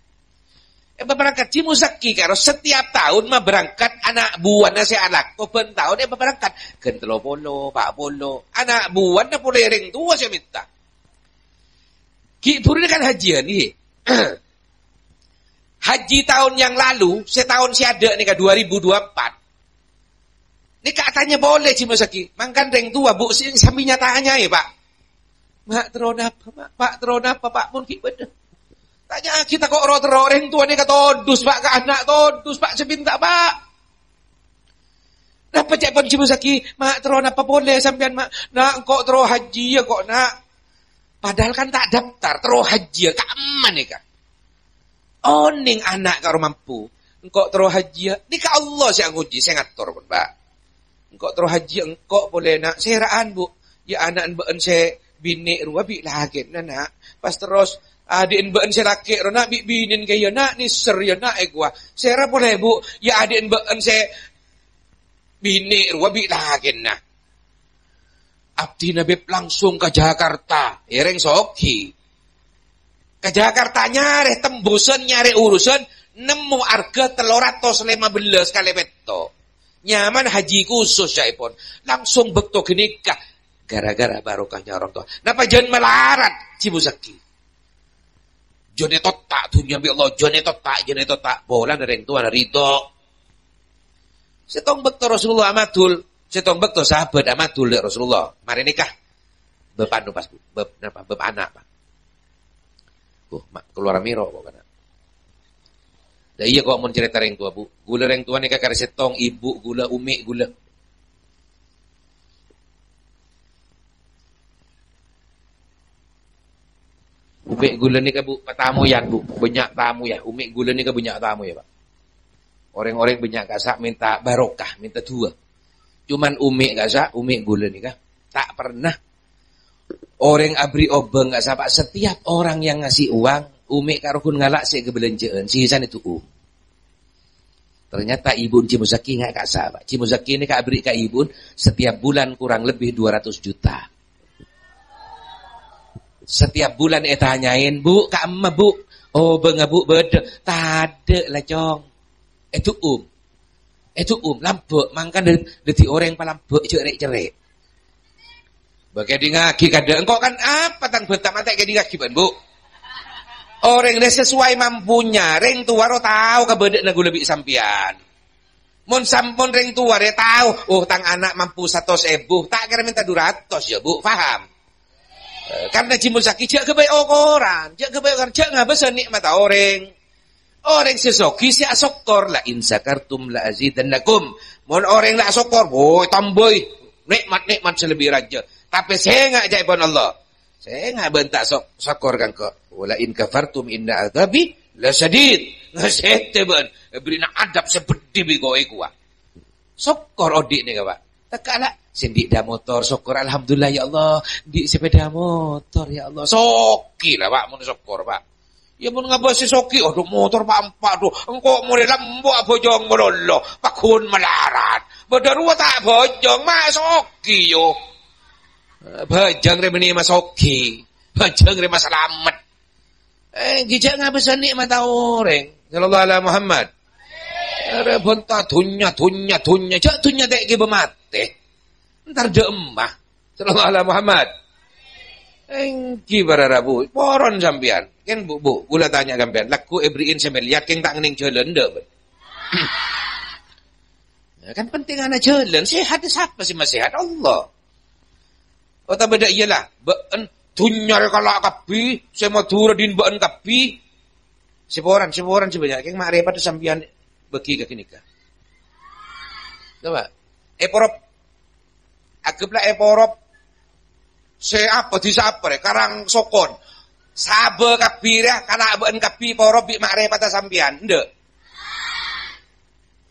Èpaberangkat Ji Muzaki karo setiap taon maberangkat ana' buwâna sè alako bân taon èpaberangkat. Ghân tello polo, pa' polo. Ana' buwâna polè rèng towa sè mènta. Ghi' bhuru kan hajiyân, ghi. Haji taon yang lalu, sè taon sè adâ' nèka dua ribu dua puluh empat. Nèka atanya polè Ji Muzaki, mangkana rèng towa, Bu, sè sambi nya-tanyaè, Pa'. "Ma' terro napa, Ma'? Pa' terro napa, Pa'? Mon ghi' bâdâ." "Tanya'aghi tako' ro-, terro rèng towa nèka todus, Pa', ka ana' todus, Pa', sè mènta, Pa'." "Napa ca'èpon Ji Muzaki? Ma' terro napa polè sampèyan, Ma'?" "Na', engko' terro hajiyâ kok, na'." Padahal kan ta' daftar, terro hajiyâ, ka emma nèka. Onèng ana' karo mampu. Engko' terro hajiyâ, nèka Allah sè angoji, sè ngator, pon, Pa'. Engko' terro hajiyâ, engko' polè, na'. Sèra'an, Bu. Yâ, ana'en bâ'en sè binè' rowa bi' lakèna, na'. Pas terros, adhi'en bâ'en sè lakè' rowa, na', bi' binèn kèya, na', nèser, yâ, na', èkowa. Sèra polè, Bu. Yâ, adhi'en bâ'en sè binè' rowa bi' lakèna. Abdhina, Bib, langsung ka Jakarta. Èrèng soghi. Ka Jakarta nyarè tembusan, nyarè urusan, nemmo arghâ tello ratos lèma bellâs kalè pètto'. Nyaman haji khusus ca'èpon. Langsung bâkto ghânèka. Gara-gara barokahnya orang tua. Napa jân malarat, Ji Muzaki? Jân ètotta' dhunnya bi' Allah, jân ètotta', jân ètotta'. Polana rèng towana ridho. Sèttong bâkto Rasulullah amadul, sèttong bâkto sahabat amadul dâ' Rasulullah. Marè nèka. Bâb anu pas, Bu. Bâb napa? Bâb ana', Pa'. Oh, ma' kalowar mèro kok kana'. Lah iyâ kok mon carèta rèng towa, Bu. Ghulâ rèng towa nèka karè sèttong, ibu ghulâ, ummi' ghulâ. Ummi' ghulâ nèka, Bu, patamoyan, Bu. Bânnya' tamoyâ. Ummi' ghulâ nèka bânnya' tamoyâ, Pa'. Orèng-orèng bânnya' ka'issa' mènta barokah, mènta du'a. Cuman ummi' ka'issa', ummi' ghulâ nèka ta' pernah orèng aberri' obâng ka'issa', Pa'. Setiap orang yang ngasih uang, ummi' karo ghun ngala' sè èkabelânjhâ'ân, sisana èdu'um. Ternyata ibu Ji Muzaki nga' ka'issa', Pa'. Ji Muzaki nèka aberri' ka ibu setiap bulan kurang lebih dua ratus juta. Setiap bulan ètanyaè, "Bu, ka emma, Bu? Obângnga, Bu, bâdâ?" "Tadâ' la, Cong." Èdu'um. Èdu'um, lambâ', mangkana dâddhi orèng palambâ' jhâ' rè'-cerrè'. Bâ kèdingngaghi kadâ', engko' kan apa tang bânta matè kèdingngaghi bân, Bu? Orèng rè sesuai mampunya, rèng towa ro tao kabâdâ'ânna ghulâ bi' sampèyan. Mon sampon rèng towa rè tao, "Oh, tang ana' mampu satos èbu, ta' kèra mènta du ratos, yâ, Bu." Paham? Eh, karna Ji Muzaki jhâ' ghâbây okoran, jhâ' ghâbây okoran, jhâ' ngabâsa nè'matta orèng. Orèng sè soghi sè asokkor, "La in syakartum la azidannakum." Mon orèng la asokkor, woi, tambâi nè'mat-nè'mat sè lebbi rajâ. Tapè sènga' ca'èpon Allah. Sènga' bân ta' sok-, sokkor ka engko'. "Wa la in kafartum inna adzabi lasyadid." Ngasètè bân, bherri'na adab sè beddhi bi' kowe kowa. Sokkor odi' nèka, Pa'. Tekka' la, sè andi' dâ' motor, sokkor, "Alhamdulillah, ya Allah, andi' sepeda motor, ya Allah." Soghi la, Pa', mon sokkor, Pa'. Yâ, mon ngabâs sè soghi, "Adhu, motor pa'-empa', adhu. Engko' morè lambâ' abhâjâng malolo, pagghun malarat. Bâdâ rowa ta' abhâjâng, ma' soghi, yo." Bhâjâng rè mènè ma' soghi. Bhâjâng rè ma' salamet. Eh, ghi jhâ' ngabâsa nè'matta orèng. Sallallahu ala Muhammad. Arè bânta dhunnya, dhunnya, dhunnya. Jhâ' dhunnya tè' ghibâ matè. Entar dâ' emma. Sallallahu ala Muhammad. Èngghi para rabu. Poron sampèyan. Kèng, Bu, Bu, ghulâ tanya sampèyan. Lagghu' èbherri'in samèlyar, kèng ta' ngennèng jhâlân, dâ', bân. Ya, kan pentingna jhâlân. Sehat, sapa sè masèhat? Allah. Otabâ dâ' iyâ la, bâ'en dhunnya rè kala' kabbhi, sè Madhurâ dhin bâ'en kabbhi. Sè poran, sè poran sè bânnya', kèng ma'rifat sampèyan bâgi ka ghânèka. Coba, èporop. Aghâbla èporop. Sè apa, dhisa apa rè? Karangsokon. Sabâ kabbhi rèya, kana' bâ'na kabbhi poro bi' ma'rifata sampèyan, endâ'?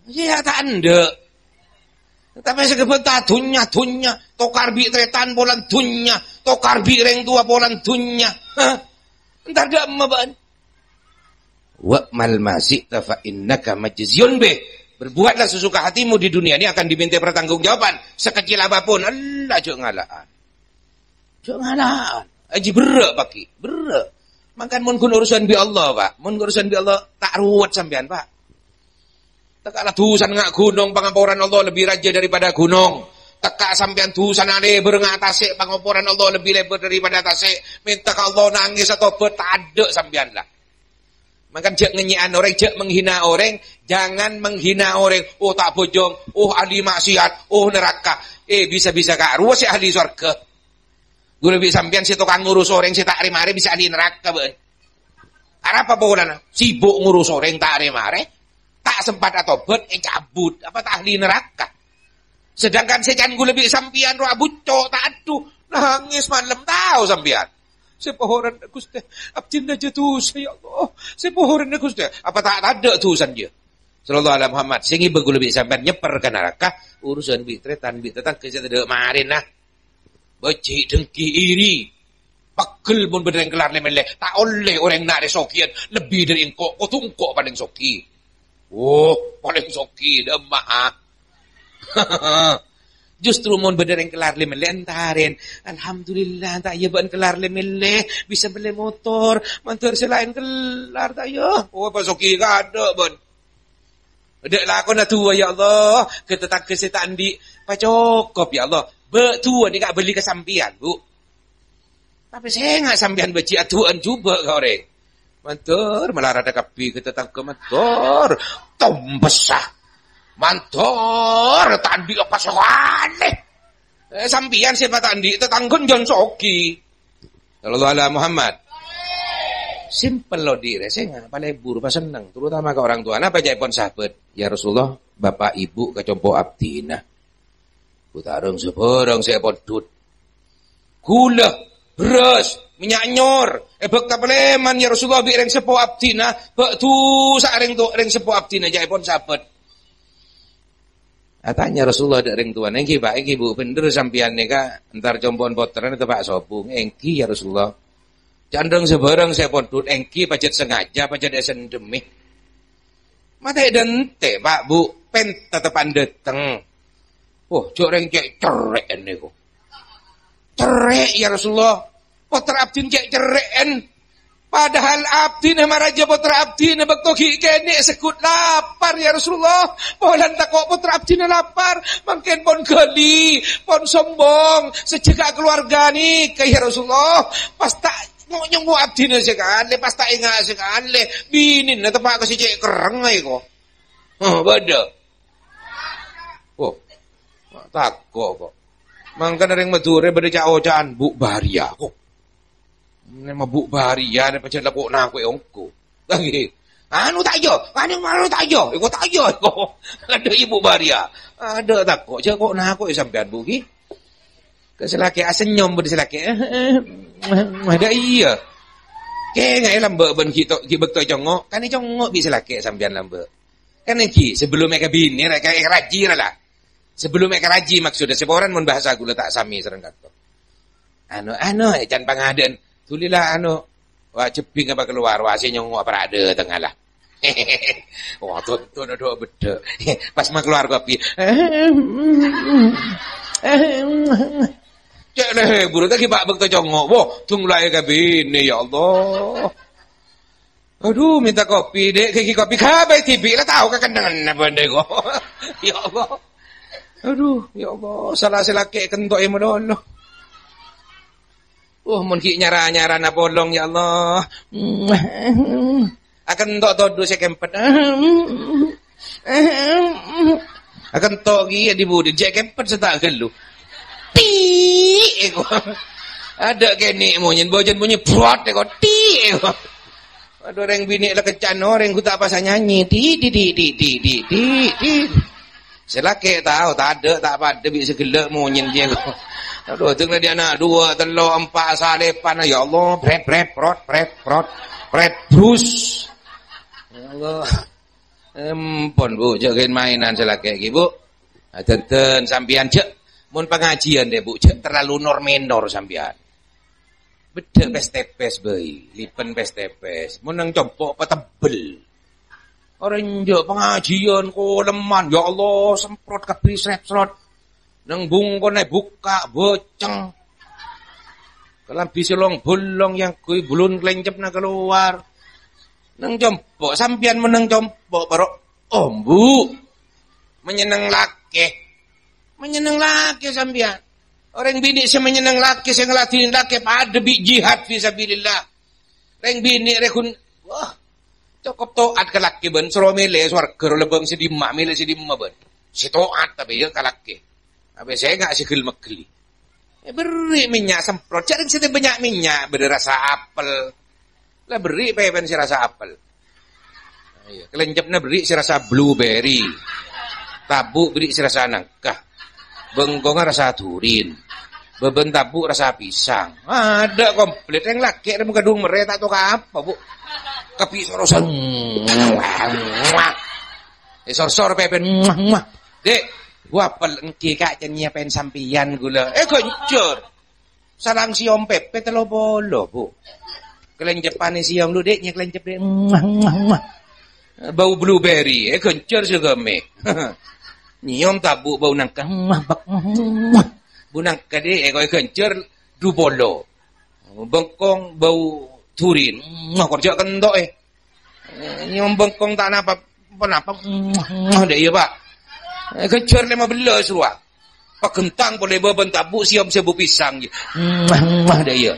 Iyâ, ta' endâ'. Tapè sè ghâbây ta' dhunnya, dhunnya, tokar bi' tarètan polana dhunnya, tokar bi' rèng towa polana dhunnya. Hah? Entar dâ' emma bâ'na. "Wa'mal ma syi'ta fa innaka majziyun bih." Berbuatlah sesuka hatimu di dunia ini akan diminta pertanggungjawaban. Sekecil apapun, Allah jhâ' ngala'an. Jhâ' ngala'an. Aji berrâ' paghi', berrâ'. Mangkana mon ghun urusan bi' Allah, Pak. Mon urusan bi' Allah, ta' ruwet sampèyan, Pak. Tekka' la dhusana nga' ghunong, pangaporan Allah lebih raja daripada ghunong. Tekka' sampèyan dhusana lèbâr nga' tasè', pangaporan Allah lebih lèbâr daripada tasè'. Mènta ka Allah nangès atobât, tadâ' sampèyan la. Mangkana jhâ' ngènyè'an orèng, jhâ' menghina orèng, jangan menghina orèng. "Oh, ta' bhâjâng, oh, ahli maksiat, oh, neraka." Eh, bisa-bisa ka' rowa sè ahli sowarghâ. Ghulâ bi' sampèyan sè tokang ngurus orèng sè ta' rè-marè bisa ahli neraka, bâ'na. Arapa polana? Sibuk ngurus orèng ta' rè-marè, ta' sempat atobât, ècabut. Apa ta' ahli neraka? Sedangkan sè can ghulâ bi' sampèyan rowa bucco', ta' adhu, nangès malem, tao sampèyan. "Saporana, Ghustè, abdhina jhâ' dhusa, ya Allah. Saporana, Ghustè." Apa ta' tadâ' dhusana jiyâ? Sallallahu ala Muhammad. Sè ngibâ ghulâ bi' sampèyan nyèpper ka naraka, urusan bi' tarètan, bi' tatangghâ sè tadâ' marèna. Bâji', dengki, iri. Pegghel mon bâdâ rèng kellar lè-mellè. Ta' ollè orèng na' rè sogiyân lebbi dâri engko', kodhu engko' palèng sogi. Oh, palèng sogi, dâ' emma, ah. Justru mon bâdâ rèng kellar lè-mellè, entarèn. "Alhamdulillah, ta' iyâ bâ'na kellar lè-mellè, bisa mellè motor, mandhâr sè laèn kellar, ta' iyâ." Oh, pas sogi kadâ', bâ'na. Dâ' lakona du'a, ya Allah, ka tatangghâ sè ta' andi' pacokop, ya Allah. Bâ' du'a nèka abâli ka sampèyan, Bu. Tapè sènga' sampèyan bâji' adu'an jhubâ' ka orèng. Mandhâr malaradhâ kabbhi ka tatangghâ mandhâr. Tombessa. Mandhâr ta' andi' apa sakalè. Eh, sampèyan sè ta' andi', tatangghâna jân sogi. Sallallahu ala Muhammad. Simpel lo dhi' rè, sènga' palebur, pasenneng, terutama ka orang tua. Napa ca'èpon sahabat? "Ya Rasulullah, bapak ibu kacompo abdhina. Bhuta' rèng sabhârâng sè èpondhut. Ghulâ, bherrâs, mènnya' ènyor. Èbhâkta palèman, ya Rasulullah, bi' rèng seppo abdhina. Bâ' dhusa rèng to-, rèng seppo abdhina," ca'èpon sahabat. Atanya Rasulullah dâ' rèng towana, "Èngghi, Pak, èngghi, Bu, bhender sampèyan nèka entar compo'na pottrana teppa' sobung?" "Èngghi, ya Rasulullah." "Can rèng sabhârâng sè èpondhut, èngghi pajhât sengaja, pajhât èsendhemmè." "Matè dântè', Pak, Bu, pènta teppa'na dâteng." "Oh, jhâ' rèng cè' cerrè'en nèko." "Cerrè', ya Rasulullah. Pottra abdhina cè' cerrè'en. Padahal abdhina marajâ pottra abdhina bâkto ghi' kènè' segghut lapar, ya Rasulullah. Polana tako' pottra abdhina lapar, mangkèn pon ghâli, pon sombong, sajâgâ kalowarga nèka, ya Rasulullah. Pas ta' nyongngo' abdhina sakalè, pas ta' enga' sakalè, binèna teppa' ka sè cè' kerrèng aèko." Oh, bâdâ. Oh, tako' kok. Mangkana rèng Madhurâ bâdâ ca'-oca'an, "Bu' Baria." Oh. Nèma Bu' Baria, nè pajhât la ko'-nako'è ongghu. Lagi. "Anu ta' iyâ, anu, anu ta' iyâ, iko ta' iyâ, iko." Adâ' ibu Baria. Adâ' tako', jhâ' ko'-nako'è sampèyan, Bu, ghi. Ka sè lakè' asennyom, bâdâ sè lakè'. Adâ' iyâ. Kènga'è lambâ' bân ghi' to-, ghi' bâkto ècongngo', kan ècongngo' bi' sè lakè' sampèyan lambâ'. Kan èngghi, sebelum èkabinè, èka-, èkaraji ra la. Sebelum èkaraji, maksudnya, saporana mon bahasa ghulâ ta' samè sareng kanto. Anu, anu, ècan pangadâ'ân. Duli la, anu, wa, jhebbhing apa kalowar, wa, sè nyongngo' apa ra' dâteng la. Wa, tonton adâ' beddhâ'. Pas makalowar kopi. Cè' lè, buru ta' ghi' bâ' bâkto congngo'. Wo, dung la èkabinè, ya Allah. Adhu, mènta kopi, Dek, ghi kopi, kabâi dhibi', la tao kakennengnganna bâ'na kok. Ya Allah. Adhu, ya Allah, sala sè lakè' kento'è malolo. Oh, mon ghi' nyara-nyarana polong, ya Allah. Akento' todhu sè kempet. Akento' ghi' ya di budi, jhâ' kempet sè ta' ghâllu. Ti', eko. Adâ' kènè' monyèn, bâjâna monyèn, brot, eko. Ti', eko. Adhu, rèng binè' la kèncana, rèng ghun ta' pas anyanyi. Ti', ti', ti'. Sè lakè' tao, tadâ' ta' padâ bi' sè ghellâ' monyèn jiyâ, eko. Aduh, deng na dhi' ana' duwâ', tello', empa', salèpan. Ya Allah, pret, pret, prot, pret, prot, pret, brus. Ya Allah. Empon, Bu, jhâ' ghi' mainan sè lakè' ghi, Bu. Nah, denten sampèyan jhâ', mon pangajiân deh, Bu, jhâ' terlalu nor-menor sampèyan. Beddhâ' pès-tepès bhâi, lipen pès-tepès. Mon nang compo' patebbel. Orèng jhâ' pangajiân kolemman, ya Allah, semprot kabbhi srep-srot. Nang bungkona bukka', bâceng. Kalambhi sè long-bolong èyangghuy bulun kalèncepna kalowar. Nang compo', sampèyan mon nang compo', paro, oh, Bu. Manyenneng lakè. Manyenneng lakè sampèyan. Orèng binè' sè manyenneng lakè, sè ngladhinè lakè, padâ bi' jihad fi sabilillah. Rèng binè' rè ghun, wah, cokop to'at ka lakè bân, soro mèlè sowarga ro lèbâng sè dimma, mèlè sè dimma bân. Sè to'at tapè ya ka lakè. Tapè sènga' sè gel-meggel. Eh, berri' mènnya' semprot. Jhâ' rèng sè bânnya' mènnya', bâdâ rasa apel. La berri' pèpèn sè rasa apel. Iyâ, kalèncepna berri' sè rasa blueberry. Tabu' berri' sè rasa nangka. Bengkongnga rasa durin. Bâbân tabu' rasa pisang. Adâ' komplit. Rèng lakè' rèng kadhung merrè ta' toka apa, Bu. Kabbhi sorosan. Eh, sor-sor pèpèn. Dek, ghu apel ènggi, Ka', cè' nyèpèn sampèyan ghulâ. Eh, ghânjhâr. Sareng sèyom pèpè tello polo, Bu. Kalèncepan sèyom lu, Dek, nyè kalèncep, Dek. Mwah, mwah, mwah. Bâu blueberry, eh, ghânjhâr sè ghâmè. Nyèyom tabu' bâu nangka, mwah, bak, mwah, mwah. Bu nangka, Dek, eh, kok ghânjhâr du polo. Bengkong bâu durin, mwah, kor jhâ' kento', eh. Eh, nyèyom bengkong ta' napa, ponapa, mwah, mwah, dâ' iyâ, Pak. Eh, ghânjhâr lèma bellâs rowa. Paghentang polè bâbân tabu' sèyom sèbu pisang. Mwah, mwah, dâ' iyâ.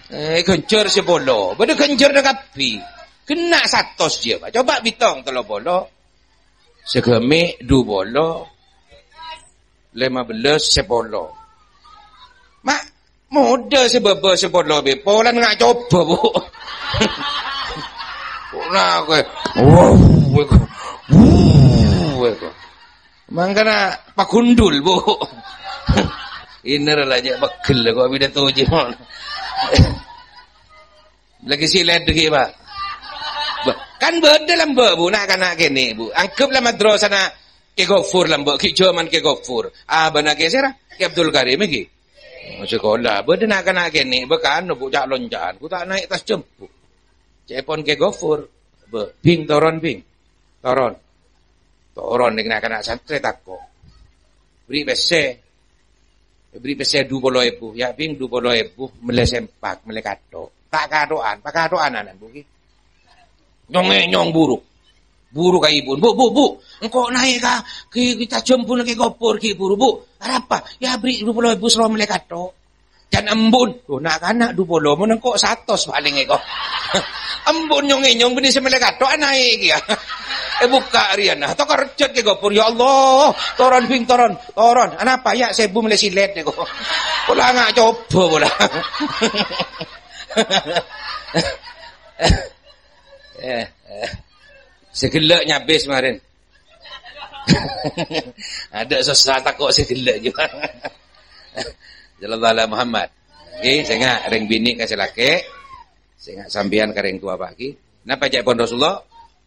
Eh, ghânjhâr sè polo. Bâdâ ghânjhârna kabbhi. Ghenna' satos jiyâ, Pak. Coba bitong tello polo. Sè ghâmè du polo. Lèma bellâs, sè polo. Ma', Modâ sè bâbâ sè polo, Bi. Polana nga' coba, Bu. Pona kowe. Wow, kowe. Wow, kowe. Mangkana pagundul, Bu. Iner la jhâ' pegel kok pidato jiyâ mon. Lagi silet lagi, Pak. Ba-, kan bâdâ lambâ', Bu, na'-kana' kènè', Bu. Anggep la madrasana Kè Gofur lambâ', ghi' jhâman Kè Gofur. Abana Kè sèra? Kè Abdul Karim, ghi. Oh, sekolah. Bâdâ na'-kana' kènè', bâ kan, Bu, ca'-lonca'an. Ku ta' naè' attas jhâmbhu. Ca'èpon Kè Gofur. Bâ, "Bing, toron, Bing. Toron." Toron, nèng na'-kana' santrè tako'. Bri' pèssè. Bri' pèssè du polo èbu. "Ya', Bing, du polo èbu. Mellè sempak, mellè kathok." Ta' katho'an, pakatho'an ana', Bu, ghi. Nyong-ngènyong buru. Buru ka ibu'en, "Bu, Bu, Bu, engko' naè' ka, ki, ki, ca' jhâmbhuna Kè Gofur, ghi, buru, Bu." "Arapa?" "Ya, bri' du polo èbu soro mellè kathok." Can embu'en, "Loh, na'-kana' du polo, mon engko' satos palèng engko'." Embu'en nyong-ngènyong, bânnè sè mellè kathok, anaè kèya. Eh, bukka' rèya, nah, tokar jhât Kè Gofur, "Ya Allah, toron, Bing, toron, toron." "Anapa, ya'?" "Sèbu mellè silet, engko'." Pola nga' coba, pola. Eh, eh. Sè ghellâ' nyabis marèn. Adâ' sossa tako' sè ghellâ' jiyâ. Sallallahu ala Muhammad. Ngghi, sènga' rèng binè' ka sè lakè', sènga' sampèyan ka rèng towa, Pak, ghi. Napa ca'èpon Rasulullah?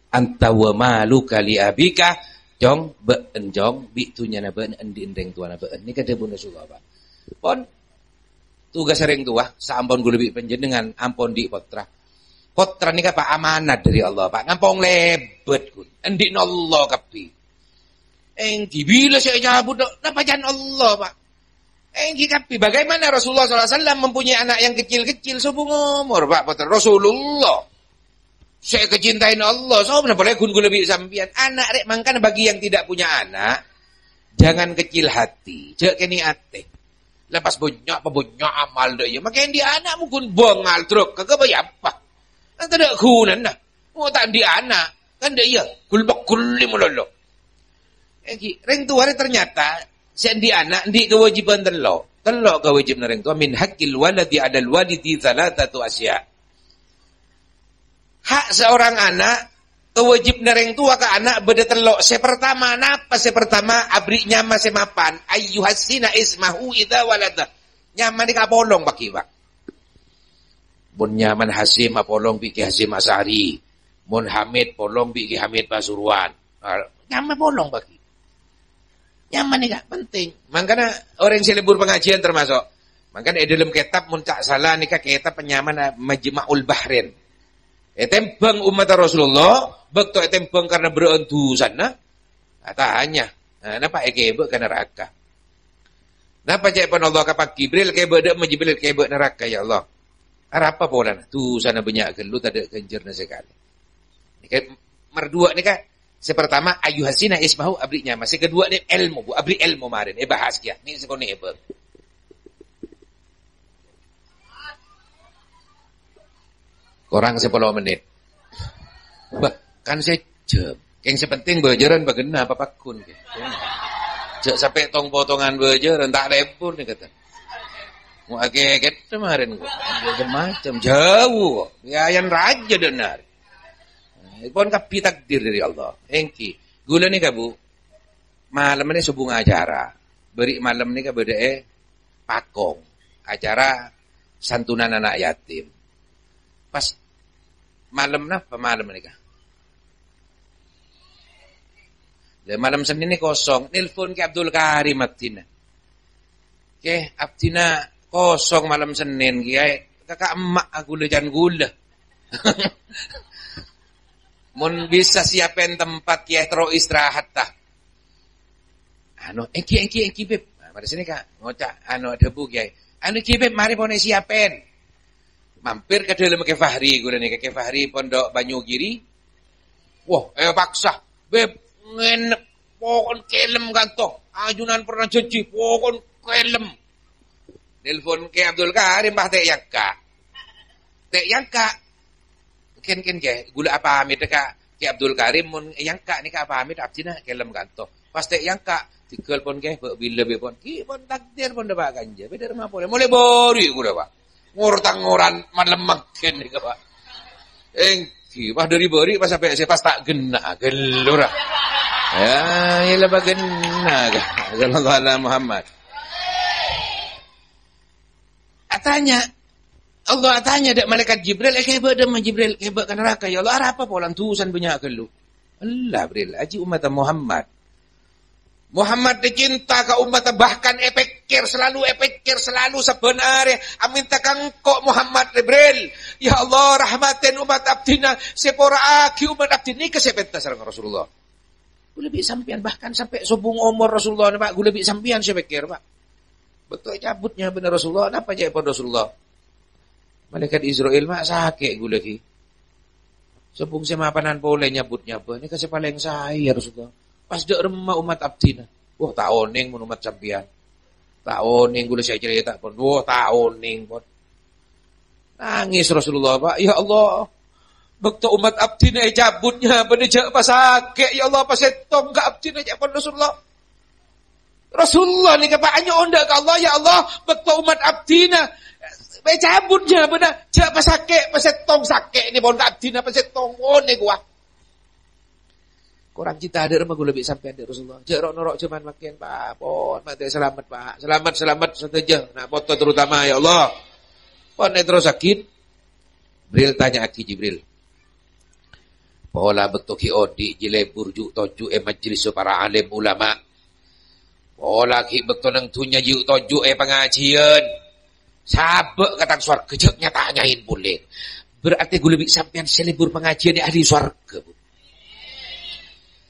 "Anta wa maluka li abika." Cong, bâ'en, Cong, bi' dhunnyana bâ'en, andi' rèng towana bâ'en. Nèka dhâbuna Rasulullah, Pak. Pon, tugas rèng towa, saampon ghulâ bi' panjhennengngan ampon andi' pottra. Pottra nèka, Pak, amanat dâri Allah, Pak. Ngampong lèbât, ghun. Andi'na Allah kabbhi. Èngghi bilâ sè ècabut, napa can Allah, Pak. Èngghi kabbhi. Bagaimana Rasulullah sallallahu alaihi wasallam mempunyai anak yang kecil-kecil, sobung omor, Pak, pottra Rasulullah. Sè èkacintaèn Allah, sapa polè ghun ghulâ bi' sampèyan. Ana' rè' mangkana bagi yang tidak punya anak, jangan kecil hati, jhâ' kènè' atè. Lepas bânnya', apa bânnya' amal dâ' iyâ. Makè andi' ana' mon ghun bângal truk, kagak bâjâ apa. Kan tadâ' ghunana. Mon ta' andi' ana', kan dâ' iyâ, gulbek-gulli malolo. Èngghi, rèng towa rè ternyata sè andi' ana', andi' kawâjibhân tello'. Tello' kawâjibhânna rèng towa, min haqqil waladi 'alal walidi tsalatsatu asya'. Hak seorang anak, kawâjibhânna rèng towa ka ana' bâdâ tello'. Sè pertama, napa sè pertama? Aberri' nyama sè mapan. Ayyuhassina ismahu idza walada. Nyaman nèka apolong paghi, Pak. Mon nyaman Hasyim apolong bi' Ki Hasyim Asy'ari. Mon Hamid polong bi' Ki Hamid Pasuruan. Ah, nyaman polong paghi. Nyaman nèka penting. Mangkana orèng sè lebur pangajiân termasuk. Mangkana è dhâlem kètab mon ta' sala nèka kètab penyaman Majma'ul Bahrain. Ètèmbhâng ommatta Rasulullah, bâkto ètèmbhâng karna berrâ'ân dusana, atanya, "Nah, napa èkèbâ' ka naraka? Napa ca'èpon Allah ka Pak Jibril, kèbâ' dâ' emma Jibril, kèbâ' naraka, ya Allah? Arapa polana? Dusana bânnya' ghâllu, tadâ' ghânjhârna sakalè." Nèka mardua nèka, sè partama, ayyuhasina ismahu, abri nyaman. Sè kedua nè èlmo, Bu, abri èlmo marèn, èbahas kèya. Nè sè konè èbâ. Korang sapolo mennit. Wah, kan sejam. Kèng sè penting bâjârân bâgenna apa pagghun, kè. Jhâ' sampè' tong-potongan bâjârân, ta' lebur nèka, kata. Mau akè kèta marèn kok. Macam-macam, jauh kok. Biayan raja dâ' narè. Pon kabbhi takdir dâri Allah. Èngghi. Ghulâ nèka, Bu. Malem nè sobung acara. Bâri' malem nèka bâdâ è Pakong. Acara santunan anak yatim. Pas malem napa malem nèka? Lah, malem Senin nè kosong. Nelpon Kè Abdul Karim abdhina. "Kè, abdhina kosong malem Senin, Kè. Kaka' emma' ghulâ can ghulâ." "Mon bisa siapèn tempat, Kè, terro istirahat, ta." "Anu, èngghi, èngghi, èngghi, Bib." Nah, marè sènè, Kak, ngoca', anu, dhâbu, Kè. "Anu, èngghi, Bib, marè pon èsiapèn." Mampir ka dhâlem Kè Fahri, ghulâ nèka Kè Fahri Pondok Banyugiri. Wah, èpaksa. "Bib, ngenep, pokon kèlem kanto. Ajunan pernah janji, pokon kèlem." Nelpon Kè Abdul Karim, pas ta' èyangka'. Ta' èyangka'. "Kèn, kèn, Kè, ghulâ apamit ka Kè Abdul Karim, mon èyangka' nèka apamit, abdhina kèlem kanto." Pas ta' èyangka', "Tigal pon, Kè, bâ' bilâ bâ' pon." Ghi' pon takdir pon dâpa' kanja. Bâdâ rèma polè. Molè bâri' ghulâ, Pak. Ngor-tangoran malem mangkèn nèka, Pak. Èngghi, pas dâri bâri' pas sampè' sè pas ta' ghenna', ghâllu ra. Ya, iyâ la bâ' ghenna', ka. Sallallahu ala Muhammad. Atanya, Allah atanya dâ' malaikat Jibril, "Èkèbâ' dâ' emma Jibril, kèbâ' ka naraka, ya Allah, arapa polana dusana bânnya' ghâllu?" "Ella, Bril, ajiyâ ommatta Muhammad." Muhammad dicinta ka ommatta, bahkan èpèkkèr selalu, èpèkkèr selalu sabbhân arè, amènta ka engko' Muhammad, Jibril. "Ya Allah, rahmatèn ommat abdhina, sèpora'aghi ommat abdhina." Nèka sè èpènta sareng Rasulullah. Ghulâ bi' sampèyan, bahkan sampè' sobung omor Rasulullah, Pak, ghulâ bi' sampèyan sè pèkkèr, Pak. Bâkto ècabut nyabâna Rasulullah, napa ca'èpon Rasulullah? "Malaikat Israil, ma' sakè' ghulâ ghi. Sobung sè mapanan polè nyabut nyabâ, nèka sè palèng saè, ya Rasulullah. Pas dâ' remma ommat abdhina?" "Wah, ta' onèng mon ommat sampèyan. Ta' onèng ghulâ sè acarèta pon. Wah, ta' onèng pon." Nangès Rasulullah, Pak. "Ya Allah, bâkto ommat abdhina ècabut nyabâna jhâ' pasakè', ya Allah, pasèttong ka abdhina," ca'èpon Rasulullah. Rasulullah nèka, Pak, anyo'on dâ' ka Allah, "Ya Allah, bâkto ommat abdhina ècabut nyabâna, jhâ' pasakè', pasèttong sakè' nè pon ka abdhina, pasèttong onèng, wah." Korang cinta dâ' remma ghulâ bi' sampèyan dâ' Rasulullah. Jhâ' ro'-noro' jhâman mangkèn, Pak. Pon matè salamet, Pak. Salamet, salamet sadhâjâ. Na' poto terutama, ya Allah. Pon èterrossaghi. Jibril tanya'aghi Jibril. Pola bâkto ghi' odi' jhâ' lebur ju'-toju' è majlis para alim ulama. Pola ghi' bâkto neng dhunnya ju'-toju' è pangajiân. Sabâ' ka tang sowarghâ, jhâ' nya-tanyaè polè. Berarti ghulâ bi' sampèyan sè lebur pangajiân ahli sowarghâ, Bu.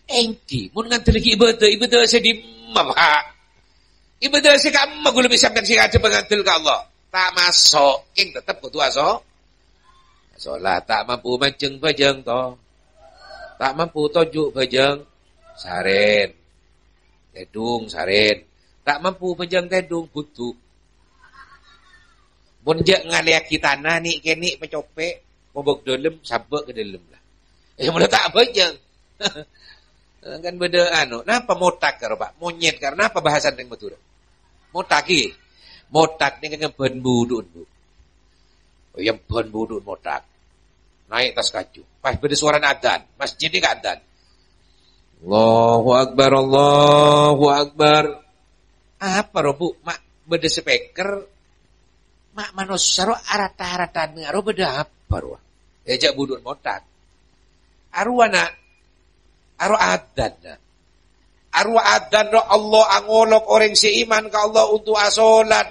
Èngghi, mon ngandellaghi ibadah, ibadah sè dimma, Pak? Ibadah sè ka'emma ghulâ bi' sampèyan sè ngadhep ngandel ka Allah? Ta' maso', kèng tetep kodhu aso-, asolat. Ta' mampu manjheng bhâjâng, to. Ta' mampu tonju' bhâjâng, sarèn. Tèdung, sarèn. Ta' mampu manjheng tèdung, budhu. Mon jhâ' ngalèyaghi tana nè'-kènè' pacopè', mobâk dâlem, sabâ' ka dâlem la. Eh, mula ta' bhâjâng. Kan bâdâ anu, napa mothak karo, Pak? Monyèt karo, napa bahasa teng Madhurâ? Mothak, ghi. Mothak nèka kan bân budhu'en, Bu. Oh, iyâ, bân budhu'en mothak. Naè' attas kaju. Pas bâdâ sowarana adzan. Masjid nèka adzan. Allahu Akbar, Allahu Akbar. Apa ro, Bu? Ma' bâdâ speaker, Ma' manossa ro arata-aratana ro bâdâ apa rowa? È, jhâ' budhu'en mothak. Arowa, na'. Arowa adzan, na'. Arowa adzan ro Allah angolok orèng sè iman ka Allah untuk asolat.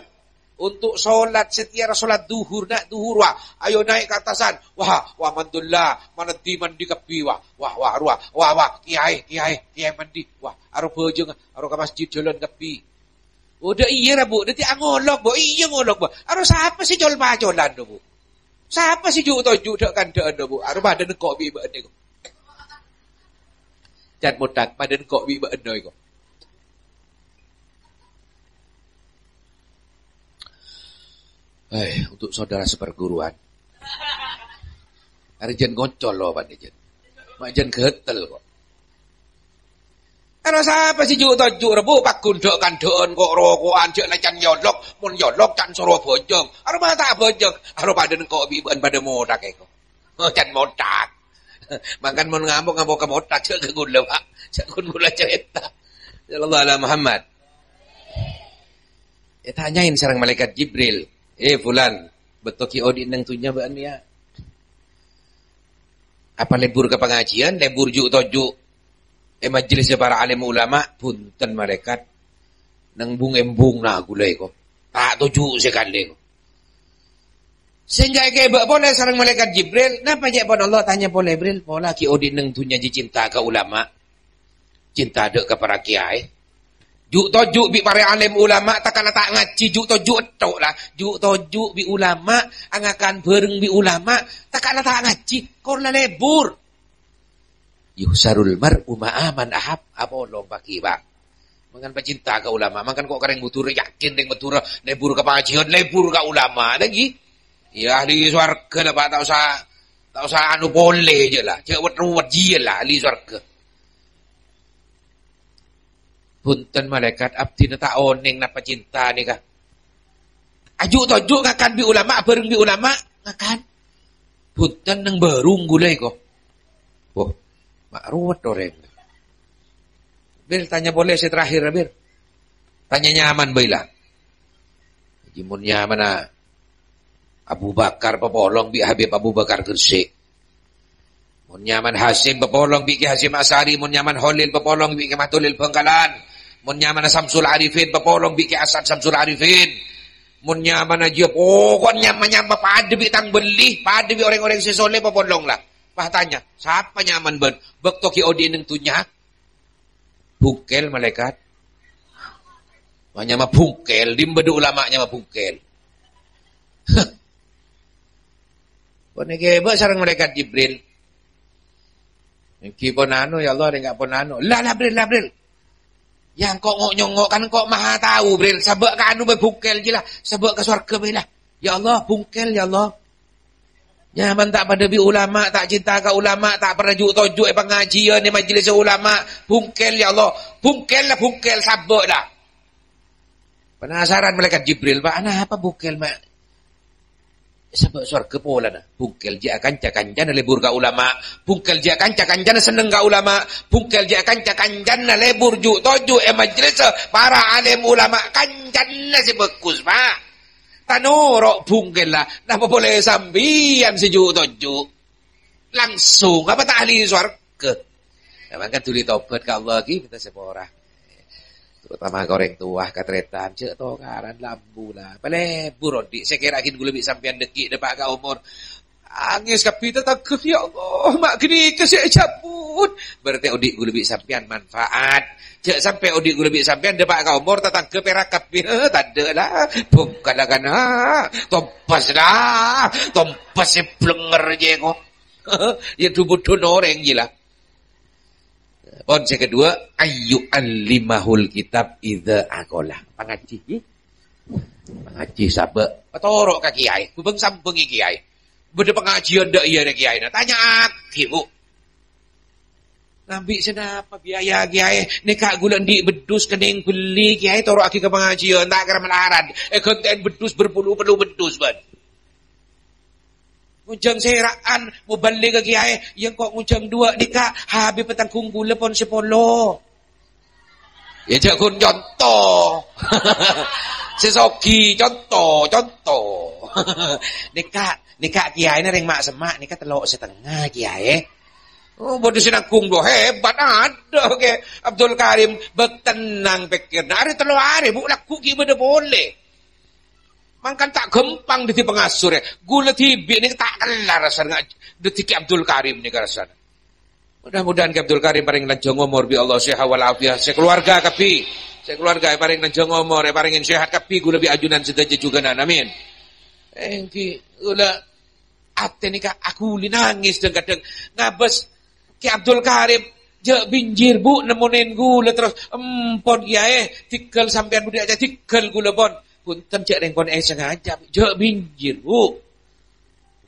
Untuk solat sè tèyara solat dhuhur, na', dhuhur, wah. Ayo naik ke atasan. Wah, wah, mandullah, mandi, mandi kabbhi, wah. Wah, wah, rowa, wah, wah, kiyaè, kiyaè, kiyaè mandi. Wah, aro bhâjâng, aro ka masjid jhâlân kabbhi. Oh, dâ' iyâ ra, Bu. Dâddhi angolok, Bu. Iyâ ngolok, Bu. Aro sapa sè col-pacolan, Bu? Sapa sè ju'-toju' dâ'-kandâ'ân, Bu? Aro padâ nengko' bi' bâ'na, Bu. Can mothak, padâ nengko' bi' bâ'na, Bu. Eh, untuk saudara seperguruan. Arèya jhân ngoncol lo, Pak, jhân. Ma' jhân ghâtel, kok. Aro sapa sè ju'-toju' ra, Bu, paggun dâ'-kandâ'ân, kok roko'an, jhâ' la can nyolok, mon nyolok can soro bhâjâng. Aro ma' ta' bhâjâng, aro padâ nengko' bi' bâ'na padâ mothak, kok. Oh, can mothak. Mangkana mon ngamok, ngamok ka mothak, jhâ' ka ghulâ, Pak. Jhâ' ghun ghulâ carèta. Sallallahu ala Muhammad. Ètanyaè sareng malaikat Jibril, "Eh, Fulan, bâkto ghi' odi' neng dhunnya bâ'na, ya? Apa lebur ka pangajiân, lebur ju'-toju' è majelis para alim ulama?" "Bhunten, Malaikat. Neng bung-embung na ghulâ, kok. Ta' toju' sakalè, kok." Sehingga èkèbâ polè sareng malaikat Jibril, "Napa ca'èpon Allah?" tanya polè Jibril. "Pola ghi' odi' neng dhunnya jiyâ cinta ka ulama, cinta dâ' ka para kiyaè. Ju'-toju' bi' para alim ulama, takana ta' ngajhi, ju'-toju' etto' la. Ju'-toju' bi' ulama, angakan bhâreng bi' ulama, takana ta' ngajhi, kor la lebur." Yuhsyarul mar'u ma'a man ahab, apolong pagi, Pak. Mangkana pecinta ka ulama, mangkana kok ka rèng Madhurâ, yakin rèng Madhurâ lebur ka pangajiân, lebur ka ulama lagi. Ya, ahli swarga la, Pak, ta' osa, ta' osa anu polè jiyâ la, jhâ' wet-ruwet jiyâ la, ahli swarga. "Bhunten, Malaikat, abdhina ta' onèng napa cinta nèka. Aju-toju' ngakan bi' ulama, bhâreng bi' ulama, ngakan. Bhunten, neng bhârung ghulâ, kok." Wah, ma' ruwet orèng. "Bil, tanya polè sè terakhir, Bil. Tanya nyaman bhâi la. Jiyâ mon nyamanna Abu Bakar, papolong bi' Habib Abu Bakar Gresik. Mon nyaman Hasyim, papolong bi' Ki Hasyim Asy'ari. Mon nyaman Kholil, papolong bi' Ki Mahdholil Bhângkalan. Mon nyamanna Samsul Arifin, papolong bi' Ki As'ad Samsul Arifin. Mon nyamanna jiyâ, pokok nyama-nyama padâ bi' tang bellî, padâ bi' orèng-orèng sè soleh, papolong la." Wah, tanya, "Sapa nyaman bâ'na bâkto ghi' odi' neng dhunnya?" "Bungkel, Malaikat." Wah, nyama bungkel, dimma bâdâ ulama nyama bungkel. Hah. Pon èkèbâ sareng malaikat Jibril. Èngghi pon anu, ya Allah, èngghi pon anu. "La, la, Bril, la, Bril. Ya, engko' ngo'-nyongo' kan engko' maha tau, Bril. Sabâ' ka anu bhâi bungkel jiyâ la. Sabâ' ka sowarga bhâi la. Ya Allah, bungkel, ya Allah. Nyaman ta' padâ bi' ulama, ta' cinta ka ulama, ta' pernah ju'-toju' è pangajiân, è majelis ulama. Bungkel, ya Allah. Bungkel la, bungkel, sabâ' la." Penasaran malaikat Jibril, "Pak, anapa bungkel, Mak?" "Sabâ' sowarga polana." Bungkel jiyâ akanca-kancana lebur ka ulama. Bungkel jiyâ akanca-kancana senneng ka ulama. Bungkel jiyâ akanca-kancana lebur ju'-toju' è majelis para alim ulama. Kancana sè bhâghus, Pak. Ta' noro' bungkella. Napa polè sampèyan sè ju'-toju'? Langsung, apa ta' ahli sowarga? Nah, mangkana dhuli tobat ka Allah ghi, mènta sapora. Terutama ka orèng towa, katarètan, jhâ' tokaran la ambu la. Palebur odi', sè kèra ghi' ghulâ bi' sampèyan dâgghi' dâpa' ka omor. Angès kabbhi tatangghâ, "Ya Allah, ma' ghânèka sè èjhâbut." Berarti odi' ghulâ bi' sampèyan manfaat. Jhâ' sampè' odi' ghulâ bi' sampèyan dâpa' ka omor tatangghâ pèrak kabbhi. Tadâ' la, bungkala kana. Tompes la, tompes sè blenger jiyâ kok. Ya du-budun orèng jiyâ la. Pon sè kedua, "Ayyu allimahul kitab idza aqala." Pangaji, ghi? Pangaji sabâ'. Patoro' ka kiyaè. Bhubung sambhungi kiyaè. Bâdâ pangajiân dâ' iyâ rè kiyaèna. Tanya'aghi, Bu. "Nambi' sè napa biaya kiyaè? Nèka ghulâ andi' beddus kennèng bellî kiyaè, toro'aghi ka pangajiân, ta' kèra malarat. Èghântè'è beddus berpuluh-puluh beddus, bân." Ngonjhâng sèra'an, moballi ka kiyaè, "Iyâ, engko' ngonjhâng duwâ' nèka, Habib patangghung ghulâ pon sapolo." Ya, jhâ' ghun conto. Sè soghi, conto, conto. Nèka, nèka kiyaèna rèng ma'-semma', nèka tello' satengnga, kiyaè. Oh, bâdâ sè nanggung, loh, hebat, adâ', Kè Abdul Karim. Bâk tennang pèkkèrra. Arè tello arè, Bu, lagghu' ghi' bâdâ polè. Mangkana ta' ghâmpang dhâddhi pangasuh, rè. Ghulâ dhibi' nèka ta' kellar, rassana nga-, dhâddhi Kè Abdul Karim nèka, rassana. Mudah-mudahan Kè Abdul Karim parèng lanjhâng omor bi' Allah, sehat wal afiat. Sè keluarga kabbhi. Sè keluarga èparèng lanjhâng omor, èparèngè sehat kabbhi ghulâ bi' ajunan sadhâjâ jhughân. Amin. Èngghi, ghulâ atè nèka aghuli nangès dhâng-kadhâng. Ngabâs Kè Abdul Karim, jhâ' binjir, Bu, nemmonè ghulâ terros. Empon, Kèyaè, tèghâl sampèyan budi aja tèghâl ghulâ, pon. Bhunten, jhâ' rèng pon èsengajâ, jhâ' binjir, Bu.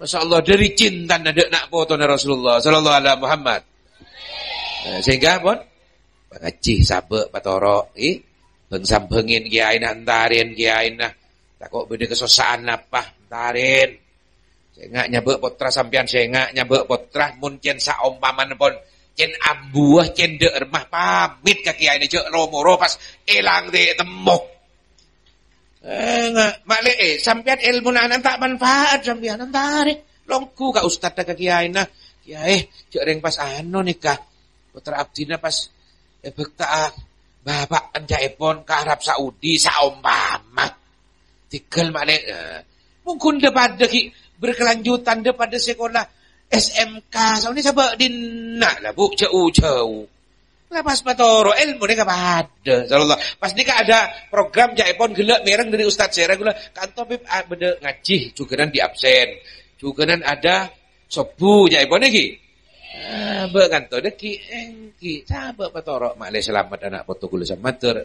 Masya Allah, dhâri cintana dâ' na' potona Rasulullah sallallahu alaihi Muhammad. Eh, sehingga pon pangajhi sabâ' patoro', i, bâng-sambângèn kiyaèna, entarèn kiyaèna. Tako' bâdâ kasossa'an apa, entarèn. Sènga' nyabâ' pottra sampèyan, sènga' nyabâ' pottra, mon cèn saompamana pon cèn ambuwâ, cèn dâ' remma, pamit ka kiyaèna, jhâ' ro-moro pas èlang tè-, temmo. Eh, nga-, ma'lè, eh, sampèyan èlmona ana' ta' manfaat sampèyan, entarè. Longghu ka ustadda, ka kiyaèna. Kiyaè, jhâ' rèng pas ano nèka. Pottra abdhina pas èbhâkta'a bapa'na ca'èpon ka Arab Saudi, saompama. Tèghâl ma'lè, eh, mon ghun dâ-padâ ghi' berkelanjutan, dâ-padâ sekolah S M K, saonè sabâ' dinna' la, Bu, jhâu-jhâu. La pas matoro' èlmo nèka padâ. Insyaallah. Pas nèka ada program ca'èpon ghellâ' mèreng dhâri Ustadz Sera, ghulâ kanto, Bib, ah, bâdâ ngajhi, jhughânan di absen. Jhughânan ada sobbhu ca'èpon nèka. Ah, bâ' kanto dâggi', èngghi, sabâ' patoro', ma'lè salamet ana' poto ghulâ sè mandhâr.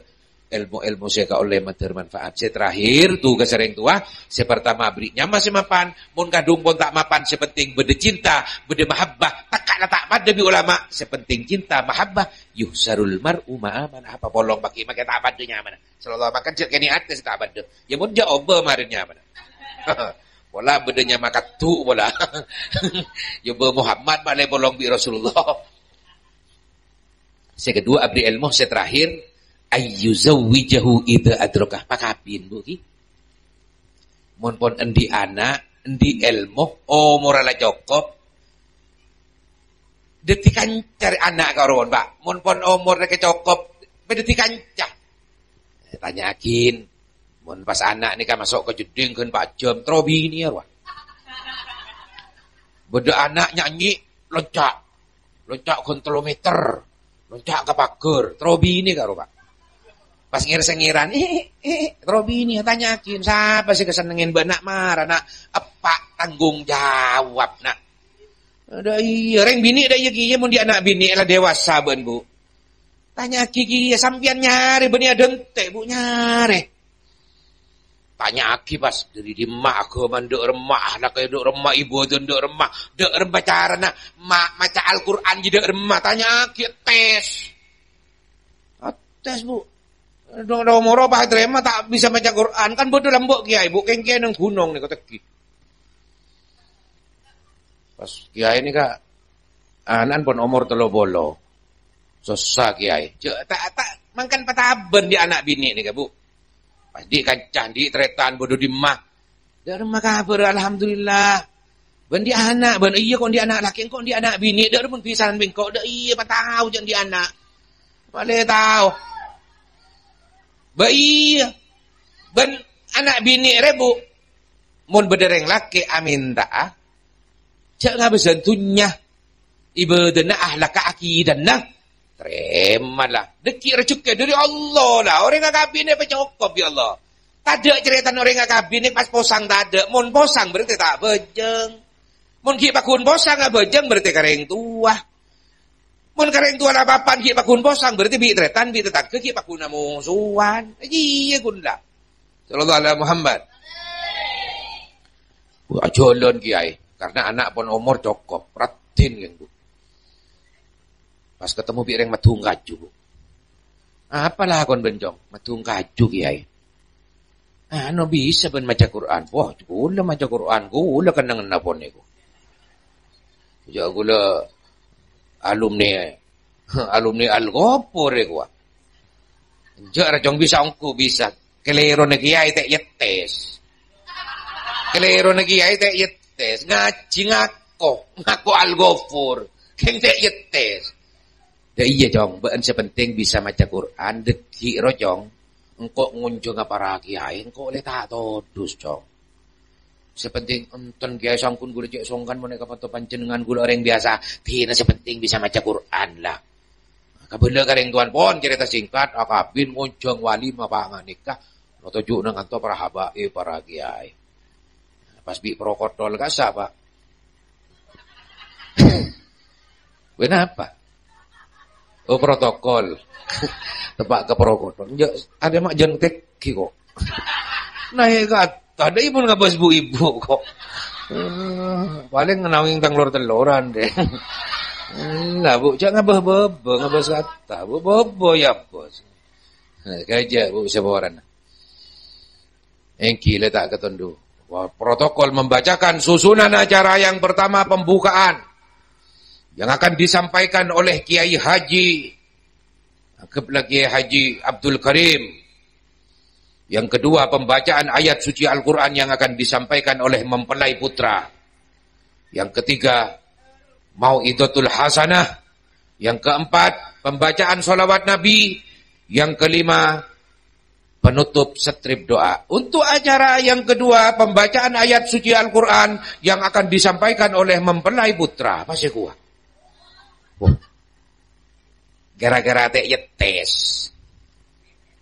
Èlmo-èlmo sè èkaollè mandhâr manfaat. Sè terakhir, tugas orèng towa. Sè partama, bherri' nyama sè mapan. Mon kadhung pon ta' mapan, sè penting bâdâ cinta, bâdâ mahabbah. Tekka' la ta' padâ bi' ulama. Sè penting cinta, mahabbah. Yuhsyarul mar'u ma'a man ahabba. Polong paghi' makè ta' padâ nyamana. Sallallahu makan jhâ' kènè' atè sè ta' padâ. Ya mon jhâ' obâ marèn nyamana. Pola bâdâ nyama kadhu pola. Ya bâ Muhammad ma'lè polong bi' Rasulullah. Sè kedua, abri èlmo. Sè terakhir, ayyuzawwijahu idza adrakah. Pakabin, Bu, ki. Mon pon endi' ana', endi' èlmo, omorra la cokop. Dhâddhi kanca ana' karo pon, Pak. Mon pon omorra kè cokop, mè' dhâddhi kanca. Tanya'aghin. Mon pas ana' nèka maso' ka jeddhing ghân pajhâm, terro binè' ya, rowa. Bâdâ ana' nyanyi lonca'. Lonca' ghân tello meter. Lonca' ka paghâr, terro binè' karo, Pak. Pas ngèr-sèngèran, "Eh, eh, eh," terro binè', tanya'aghin, "Sapa sè kasennengngè bâ'na, mara, Na'?" Eppa' tanggung jawab, Na'. Dâ' iyâ, rèng binè' dâ' iyâ kèya mon dâ' ana' binè' la dewasa bân, Bu. Tanya'aghi kèya, sampèyan nyarè bânnè adhânte', Bu, nyarè. Tanya'aghi pas, dâri dimma aghâmana dâ' remma, ahlakka dâ' remma, ibâdâna dâ' remma, dâ' remma carana ma-, maca Al-Qur'an jiyâ dâ' remma, tanya'aghi, tes. Tes, Bu. Dong-, dong moro pas tarèma ta' bisa maca Qur'an, kan bâdâ lambâ' kèyaè, Bu, kèng-kèng neng ghunong nèko teggi. Pas kèyaè nèka ana'na pon omor tello polo. Sossa kèyaè. Jhâ-, ta', ta', mangkana patabân dâ' ana' binè' nèka, Bu. Pas dâ' kanca, dâ' tarètan, bâdâ dimma. Dâ' remma kabhâr, alhamdulillah. Bân dâ' ana', bân iyâ, ko' dâ' ana' lakè', ko' dâ' ana' binè', dâ' remma pisan bengko, dâ' iyâ patao jhâ' dâ' ana'. Malè tao. Bâ iyâ. Bân ana' binè' rè, Bu. Mon bâdâ rèng lakè' amènta'a, jhâ' ngabâsân dhunnya. Ibâdâna, ahlakka, akidanna. Tarèma la. Dhâggi' rejhekkè dâri Allah la. Orèng akabinè pacokop, ya Allah. Tadâ' carètana orèng akabinè pas posang tadâ'. Mon posang berarti ta' abhâjâng. Mon ghi' paggun posang abhâjâng berarti ka rèng towa. Mon ka rèng towa la papan ghi' paggun posang berarti bi' tarètan, bi' tatangghâ ghi' paggun amosowan. Iyâ, ghun la. Sallallahu ala Muhammad. Wah, ajhâlân kèyaè. Karena ana' pon omor cokop. Raddhin, kèng, Bu. Pas ketemu bi' rèng Madhung Kaju, Bu. "Apa lakon bân, Cong?" "Madhung Kaju, kèyaè." "Anu, bisa bân maca Qur'an?" "Wah, ghulâ maca Qur'an, ghulâ kennengnganna pon nèko." "Jhâ' ghulâ alumni, alumni Al-Ghafur nèko, wa." "Jhâ' ra, Cong, bisa ongghu, bisa." Kalèrona kiyaè ta' èyetès. Kalèrona kiyaè ta' èyetès. Ngajhi ngako, ngako Al-Ghafur. Kèng ta' èyetès. Dâ' iyâ, Cong, bâ'na sè penting bisa maca Qur'an, dâgghi' ro, Cong. Engko' ngonjhânga para kiyaè, engko' ollè ta' todus, Cong. Sè penting enten kiyaè sampun ghulâ cè' songkan mon è kamanto panjhennengngan ghulâ orèng biyasa. Dhina sè penting bisa maca Qur'an, la. Kabâlâ ka rèng towan pon carèta singkat, akabin ngonjhâng walimah, Pak, nganikah. Lo toju' nang kanto para habaib, para kiyaè. Pas bi' protokol kasa, Pak. Kenapa? Oh, protokol. Tepa' ka protokol. Ya, ada mak jang teki kok. Nah, ya, kata, ada ibu ngabas bu-ibu kok. Eh, paling ngenawing tang lor-teloran deh. Lah, Bu, jangan ngabah-babah, ngabas kata. Bu, bobo ya, Bos. Nah, kerja, Bu, seboran. Èngghi la ta' katondu. Wah, protokol membacakan susunan acara yang pertama pembukaan yang akan disampaikan oleh Kiai Haji, anggaplah Kiai Haji Abdul Karim. Yang kedua, pembacaan ayat suci Al-Quran yang akan disampaikan oleh mempelai putra. Yang ketiga, mau'izatul hasanah. Yang keempat, pembacaan sholawat Nabi. Yang kelima, penutup strip doa. Untuk acara yang kedua, pembacaan ayat suci Al-Quran yang akan disampaikan oleh mempelai putra. Apa sih kuah? Wah. Gara-gara ta' èyetès.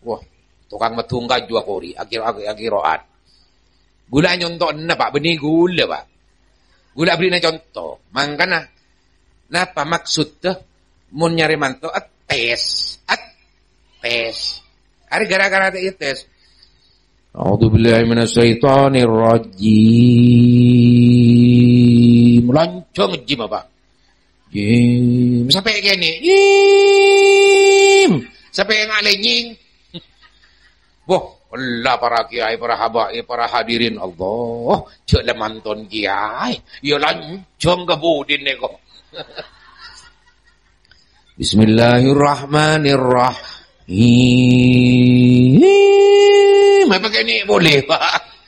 Wah, tokang medhung kaju akori, akir-, akir-, akiroan. Ghulâ nyonto'na, Pak, bânnè ghulâ, Pak. Ghulâ abherri'na conto. Mangkana, napa maksudda mon nyarè manto ètès? Ètès. Arè gara-gara ta' ètès. A'udzubillahi minasyaitonirrajim. Lanjhâng jim apa? Jim. Sampè' kènè'. Jim. Sampè' ngalènyèng. Wah, ella para kiai, para habaib, para hadirin. Allah, jhâ' la manton kiai. Ya lanjhâng ka budina kok. Bismillahirrahmanirrahim. Apa kènè' boleh, Pak?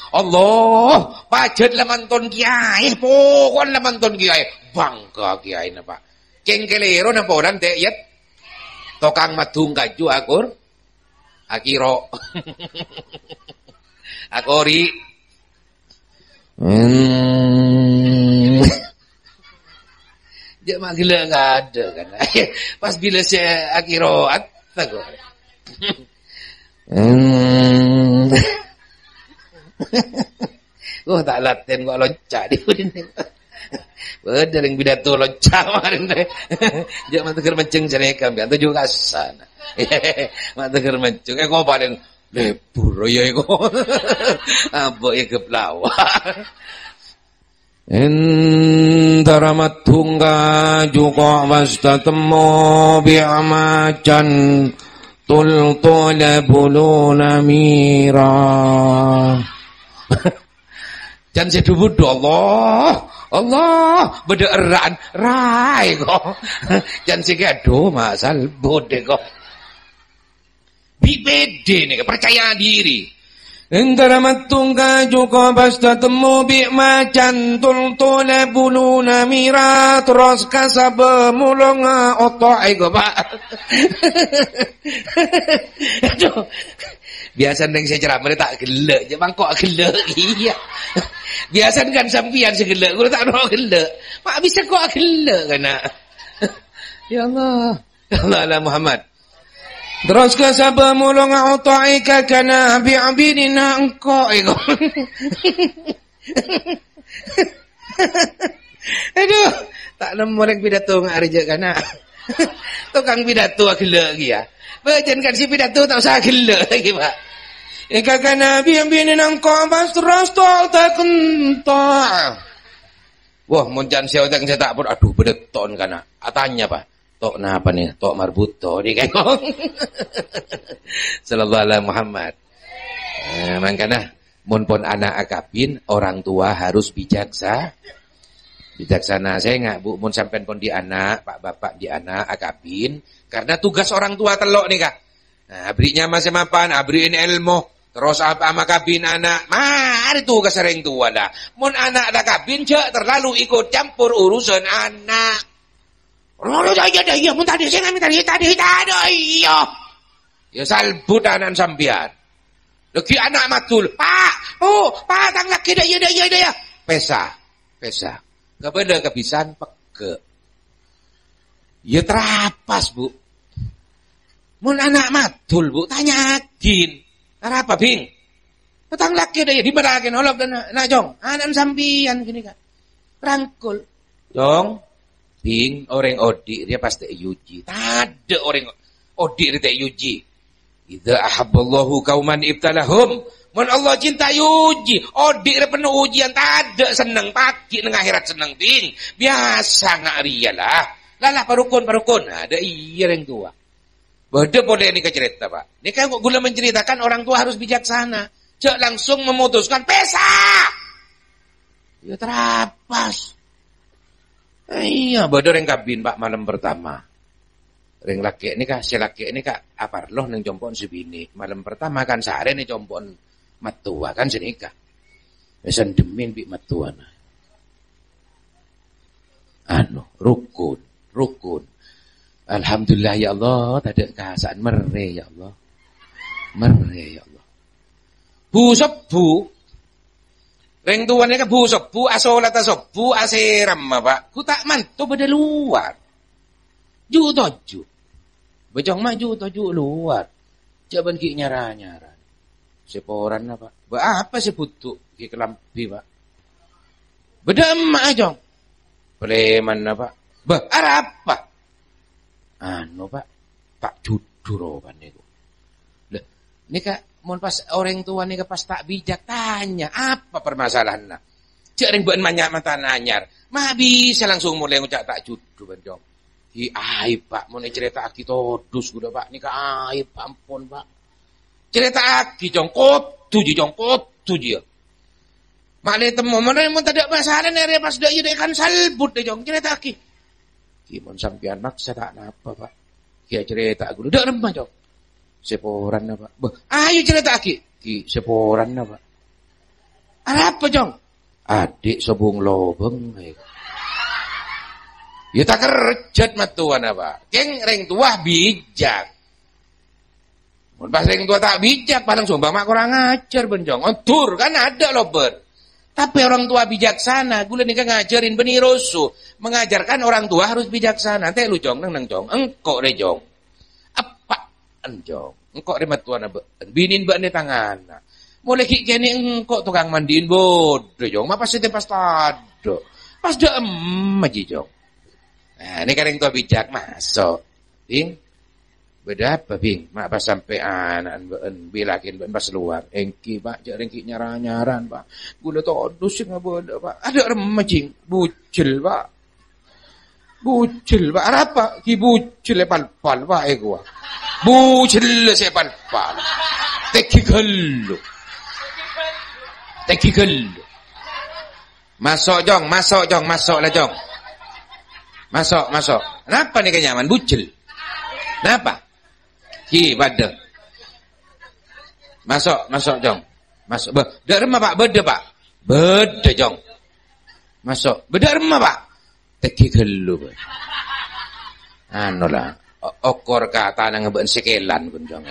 Allah, pajhât la manton kiai, pokok la manton kiai. Bangga kiai napa? Kèng kalèro napa orèng ta' èyet? Tokang medhung kaju akur. Akiro. Akori. Hmm. Jhâ' ma' ghellâ' ngadâ kan. Pas bilâ sè akiro atta kok. Hmm. Oh, ta' latèn kok lonca' di budina. Bâdâ rèng pidato lonca' marèn. Jhâ' ma' tegghâr manjheng jârèya kan, toju' ka sana. Ma' tegghâr manjheng. Eh, kok palèng lebur, ya, kok. Abâ' ya geplawa. Entara maddhung kaju kok pas tatemmo bi' macan tul tole buluna mira. Can sè dhu-budhu, Allah, Allah, bâdâ erra'an, raè kok. Can sè kèya, adhu, masal budi kok. Bi' pèdè nèka, percaya diri. Entara maddhung kaju kok pas tatemmo bi' macan tul tole buluna mira, terros kasabâ molonga oto'è kok, Pak. Adhu. Biasa neng sè ceramah ta' ghellâ', jhâ' mangko aghellâ', iyâ. Biasa kan sampèyan sè ghellâ', kaulâ ta' tao ghellâ'. Ma' bisa kok aghellâ', kana'. Ya Allah. Ya Allah, ala Muhammad. Terros kasabâ molonga oto'è ka kana' bi' abinina engko', èko. Adhu, ta' nemmo rèng pidato nga' arèya kana'. Tokang pidato aghellâ' kèya. Bâjâna kan sè pidato ta' osa aghellâ' lagi, Pak. Èka kana' bi' abinina engko' pas terros to' ta' kento'. Wah, mon can sè otang sè ta' por, adhu, bâdâ ton kana'. Atanya, Pak. To' napa nè? To' marbut to' nè, kan? Sallallahu ala Muhammad. Eh, mangkana, mon pon ana' akabin, orang tua harus bijaksa-, bijaksana. Sènga', Bu, mon sampèyan pon dhi' ana', Pak, Bapak dhi' ana', akabin. Karena tugas orang tua tello' nèka. Nah, aberri' nyama sè mapan, aberri'in èlmo, terros ap-, amakabin ana'. Marè tugas orèng towa la. Mon ana' la kabin, jhâ' terlalu ikut campur urusan ana'. Oh, iyâ, iyâ, iyâ, mon tadâ' sè ngamin tadâ', tadâ', tadâ', iyâ. Iyâ, salbut ana'na sampèyan. Lagi ana' madul, "Pa', Pu', Pa', tang lakè dâ' iyâ, dâ' iyâ, dâ' iyâ." Pèsa, pèsa. Kabâlâ kabisaan pegghâ'. Iyâ, trapas, Bu. Mon ana' madul, Bu, tanya'aghin. "Arapa, Bing?" "Tang lakè dâ' iyâ, dimma lakè nolok dâ' na', na', Jong? Ana'na sampèyan ghânèka." Rangkul. "Jong, Bing, orèng odi' rèya pas ta' èuji. Tadâ' orèng odi' rèya ta' èuji. Idza ahabballahu qauman ibtalahum." Mon Allah cinta, èuji. Odi' rèya penno ujian, tadâ' senneng. Paghi' neng akhèrat senneng, Bing. Biyasa nga' rèya la. La, la, parokon, parokon. Nah, dâ' iyâ orèng towa. Bâdâ polè nèka carèta, Pa'. Nèka engko' ghulâ menceritakan orang tua harus bijaksana. Jhâ' langsung memutuskan, "Pèsa!" Iyâ, trapas. Iyâ, bâdâ orèng kabin, Pa', malem pertama. Orèng lakè' nèka, sè lakè' nèka aparlo neng compo'na sè binè'. Malem pertama kan sarèna compo'na mattowa kan sè nèka. Èsendemmèn bi' mattowana. Anu, rokon, rokon. Alhamdulillah, ya Allah, tadâ' kasa'an, mèrrè, ya Allah. Mèrrè, ya Allah. Bu sobbhu. Rèng towa nèka bu sobbhu, asolata sobbhu, asèrama, Pa'. Ghu ta' manto bâdâ lowar. Ju' toju'. Bâ Cong, ma' ju' toju' lowar. Jhâ' bân ghi' nyara-nyara. Sè poranna, Pa'. Bâ apa sè bhuto'? Ghi' kalambhi, Pa'. Bâdâ emma'a, Cong. Palèmanna, Pa'. Bâ, arapa? Anu, Pa'. Ta' judhu ropanèko. Lah, nèka mon pas orèng towa nèka pas ta' bijak, tanya, "Apa permasalahanna?" Jhâ' rèng bâ'na manya' matana anyar. Ma' bisa langsung molè ngoca' ta' judhu, bân, Cong. Ghi' aib, Pa', mon ècarèta'aghi todus ghulâ, Pa'. Nèka aib, Pa', ampon, Pa'. Carèta'aghi, Cong. Kodhu jiyâ, Cong. Kodhu jiyâ. Ma'lè temmo, mon, mon tadâ' masalah, nèrè pas dâ' iyâ dâ' kan salbut, dâ', Cong. Carèta'aghi. Ghi' mon sampèyan maksa ta' napa, Pa'. Ghi' acarèta ghulâ. Dâ' remma, Cong? Sè poranna, Pa'. Bâ, ayo carèta'aghi. Ghi' sè poranna, Pa'. Arapa, Cong? Adi' sobung lobâng, ayo. Ya ta' kerjhât mattowana, Pa'. Kèng rèng towa bijak. Mon pas rèng towa ta' bijak, palèng sombang ma' korang ajhâr, bân, Cong. Ondur, kan adâ' lobâr. Tapè orang tua bijaksana, ghulâ nèka ngajhârin bânnè roso. Mengajarkan orang tua harus bijaksana. Tè' lu, Cong, neng, neng, Cong. Engko' rè, Cong. Eppa'en, Cong. Engko' rè mattowana bâ'en. Binèn bâ'en è tangana. Molè ghi' kènè' engko' tokang mandi'in bâdâ, Cong. Ma' pas ètempas tadâ'. Pas dâ' emma jiyâ, Cong. Nah, nèka rèng towa bijak, maso'. Bing, bâdâ apa, Bing? Ma' pas sampè' ana'en bâ'en, bilâghin bâ'en pas lowar. Èngghi, Pa', jhâ' rèng ghi' nyara-nyara'an, Pa'. Ghulâ todus sè ngabâlâ, Pa'. Adâ' remma, Cing. Bujel, Pa'. Bujel, Pa'. Arapa? Ghi' bujel èpal-pal, Pa', èkowa. Bujel sè èpal-pal. Tèngghi ghâllu. Tèngghi ghâllu. Maso', Cong, maso', Cong, maso' la, Cong. Maso', maso'. Napa nèka nyaman? Bujel. Napa? Ghi, bâdâ. Maso', maso', Cong. Maso'. Bâ, dâ' remma, Pa'? Bâdâ, Pa'? Bâdâ, Cong. Maso'. Bâ, dâ' remma, Pa'? Tèngghi ghâllu, Pa'. Anu la, o-, okor ka tanangnga bâ'en sèkèlan, ghun, Cong.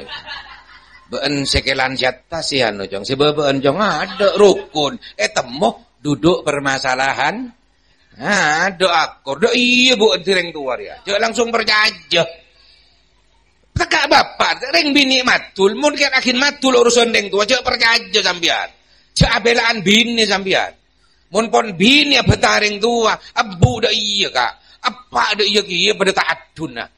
Bâ'en sèkèlan sè attas sè anu, Cong. Sè bâbâ'en, Cong, adâ' rokon. Ètemmo duduk permasalahan. Adâ' akor. Dâ' iyâ, Bu, èngghi rèng towa rèya. Jhâ' langsung parcajâ. Tèka' bapa', rèng binè' madul, mon kèra-kèra madul urusan rèng towa, jhâ' parcajâ sampèyan. Jhâ' abhilâ'ân binè sampèyan. Mon pon binè abhânta rèng towa, ebbhu dâ' iyâ, Ka'. Eppa' dâ' iyâ kèya padâ ta' aduna.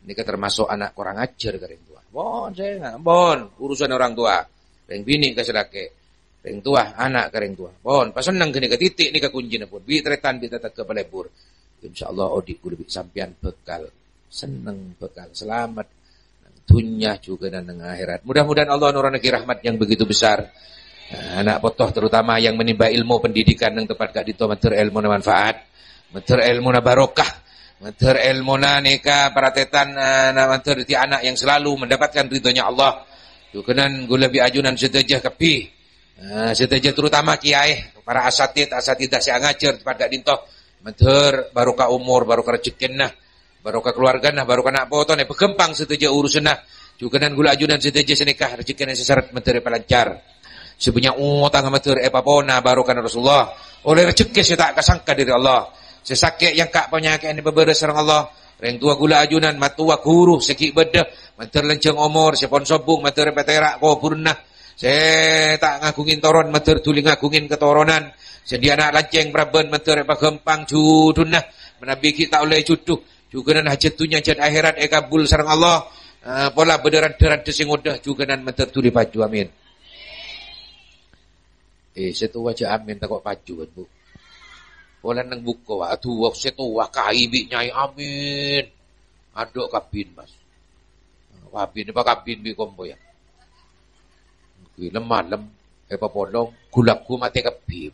Nèka termasuk ana' korang ajhâr ka rèng towa. Pon, sènga', pon, urusan orang tua. Rèng binè' ka sè lakè'. Rèng towa, ana' ka rèng towa. Pon, pasenneng ghânèka, titik nèka kuncina pon. Bi' tarètan, bi' tatangghâ palebur. Insyaallah odi' ghulâ bi' sampèyan bhâkal senneng, bhâkal salamet. Neng dhunnya jhughân neng akhèrat. Mudah-mudahan Allah nurunaghi rahmat yang begitu besar. Nah, ana' poto terutama yang menimba ilmu pendidikan neng tempat ka'dinto mandhâr èlmona manfaat. Mandhâr èlmona barokah. Mandhâr èlmona nèka paratetan, eh, na-, mandhâr dhâddhi ana' yang selalu mendapatkan ridhonya Allah. Jhughânan ghulâ bi' ajunan sadhâjâ kabbhi. Eh, sadhâjâ terutama kiyaè, para asatid, asatidah sè angajhâr tempat ka'dinto. Mandhâr barokah omor, barokah rejhekkèna, barokah keluargana, barokah na' potona, èpaghâmpang sadhâjâ urusanna. Jhughânan ghulâ ajunan sadhâjâ sè nèka rejhekkèna sè sèrrèt mandhâr èpalancar. Sè bânnya' otangnga mandhâr èpapona barokana Rasulullah. Ollè rejhekkè sè ta' kasangka dhâri Allah. Sè sakè' èangka' panyakè'na èpabârâs sareng Allah. Rèng towa ghulâ ajunan, matowa ghuru sè ghi' bâdâ, mandhâr lanjhâng omor, sè pon sobung, mandhâr èpatèra' kobhurânna. Sè ta' ngaghungè toron, mandhâr dhuli ngaghungè katoronan. Sè dhi' ana' lancèng parabân, mandhâr èpaghâmpang judhuna. Manabi ghi' ta' ollè judhu, jhughânan hajhât dhunnya hajhât akhèrat èkabul sareng Allah. Eh, pola bâdâ randhâ-randhâ sè ngodâ, jhughânan mandhâr dhuli paju. Amin. Eh, sè towa jhâ' amin, tako' paju, kan, Bu? Polana neng buko, wa. Aduh, wa, sè towa kaè bi' nyaè, amin. Adhu' kabin, Mas. Wa, bin, apa kabin bi' kompo, ya? Ghulâ malem, èpapolong, ghulâ-ghulâ matè kabbhi.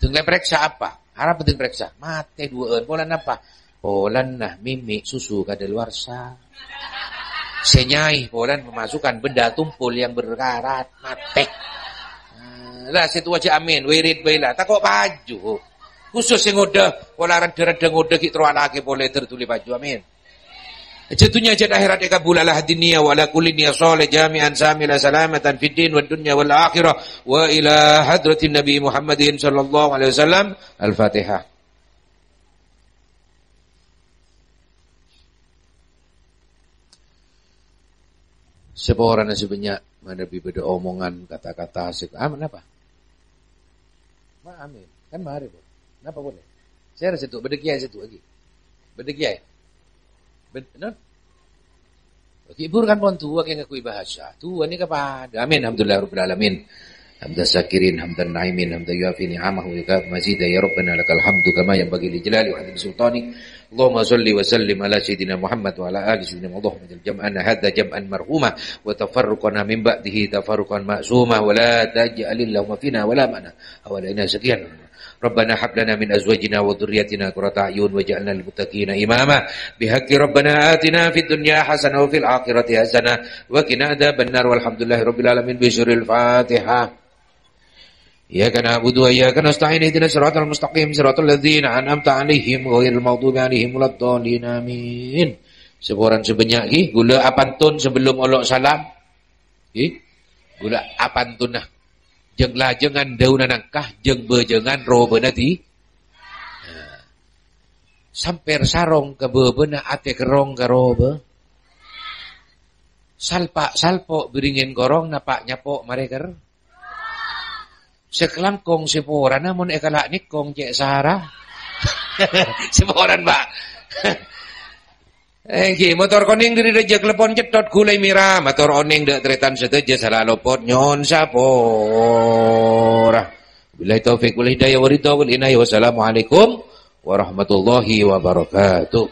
Deng lè parèksa apa? Arapa deng parèksa? Matè duwâ'ân. Polana apa? Polana mimmi' susu kadaluwarsa. Sè nyaè polana memasukkan benda tumpul yang berkarat. Matè. Ah, la, sè towa jhâ' amin, wirid bhâi la. Tako' paju. Khusus sè ngodâ, pola randhâ-randhâ ngodâ ghi' terro alakè polè dhâr dhuli paju. Amin. Hajhât dhunnya hajhât akhèrat èkabul ala haddin niyah wa ala kulli niyah shalih jami'an syamilah salamatan fid din wad dunya wal akhirah wa ila hadratin Nabi Muhammadin sallallahu alaihi wasallam. Al-Fatihah. Saporana sè bânnya', manabi bâdâ omongan, kata-kata sè, ah, napa? Ma, amin. Kan marè, Bu. Napa polè? Sèra sèttong, bâdâ kiyaè sèttong lagi. Bâdâ kiyaè. Bân-, non? Ghi' bhuru kan pon towa kè ngakoy bahasa. Towa nèka padâ. Amin. Alhamdulillah rabbil alamin. Hamdan syakirin, hamdan na'imin, hamdan yuwafi ni'amahu wa yukafi mazidah. Ya Rabbana lakal hamdu kama yanbaghi li jalali wa 'azimi sultanik. Allahumma shalli wa sallim ala sayyidina Muhammad wa ala ali sayyidina Muhammad. Allahumma jal jam'ana hadza jam'an marhuma wa tafarruqana min ba'dihi tafarruqan ma'suma wa la taj'alil lahuma fina wa la ma'na. Awalina sekian. Rabbana hab lana min azwajina wa dzurriyyatina qurrata a'yun waj'alna lil muttaqina imama. Bihaqqi Rabbana atina fid dunya hasanah wa fil akhirati hasanah wa qina adzabannar. Walhamdulillahi rabbil alamin. Bisirril Fatihah. Iyyaka na'budu wa iyyaka nasta'in. Ihdinas siratal mustaqim. Siratal ladzina an'amta 'alaihim ghairil maghdubi 'alaihim waladdallin. Amin. Saporana sè bânnya' ghi, ghulâ apantun sebelum olo' salam. Ghi? Ghulâ apantuna. Jâng-lajângan dâunna nangka, jâng-bâjângan robâna di-, nah. Sampèr sarong ka bâbâna, atè kerrong ka robâ. Salpa'-salpo' biringèn korong, napa' nyapo' marè ker-, Sè kalangkong sè porana mon èkala' nèkong cè' sara. Sè porana, Pak. Èngghi, motor konèng dhâri rejjhâ klepon cètthot ghulâ mèra. Mator onèng dâ' tarètan sadhâjâ sala lopot nyo'on sapora. Billahi taufiq wal hidayah wa ridha wal inayah. Wassalamualaikum warahmatullahi wabarakatuh.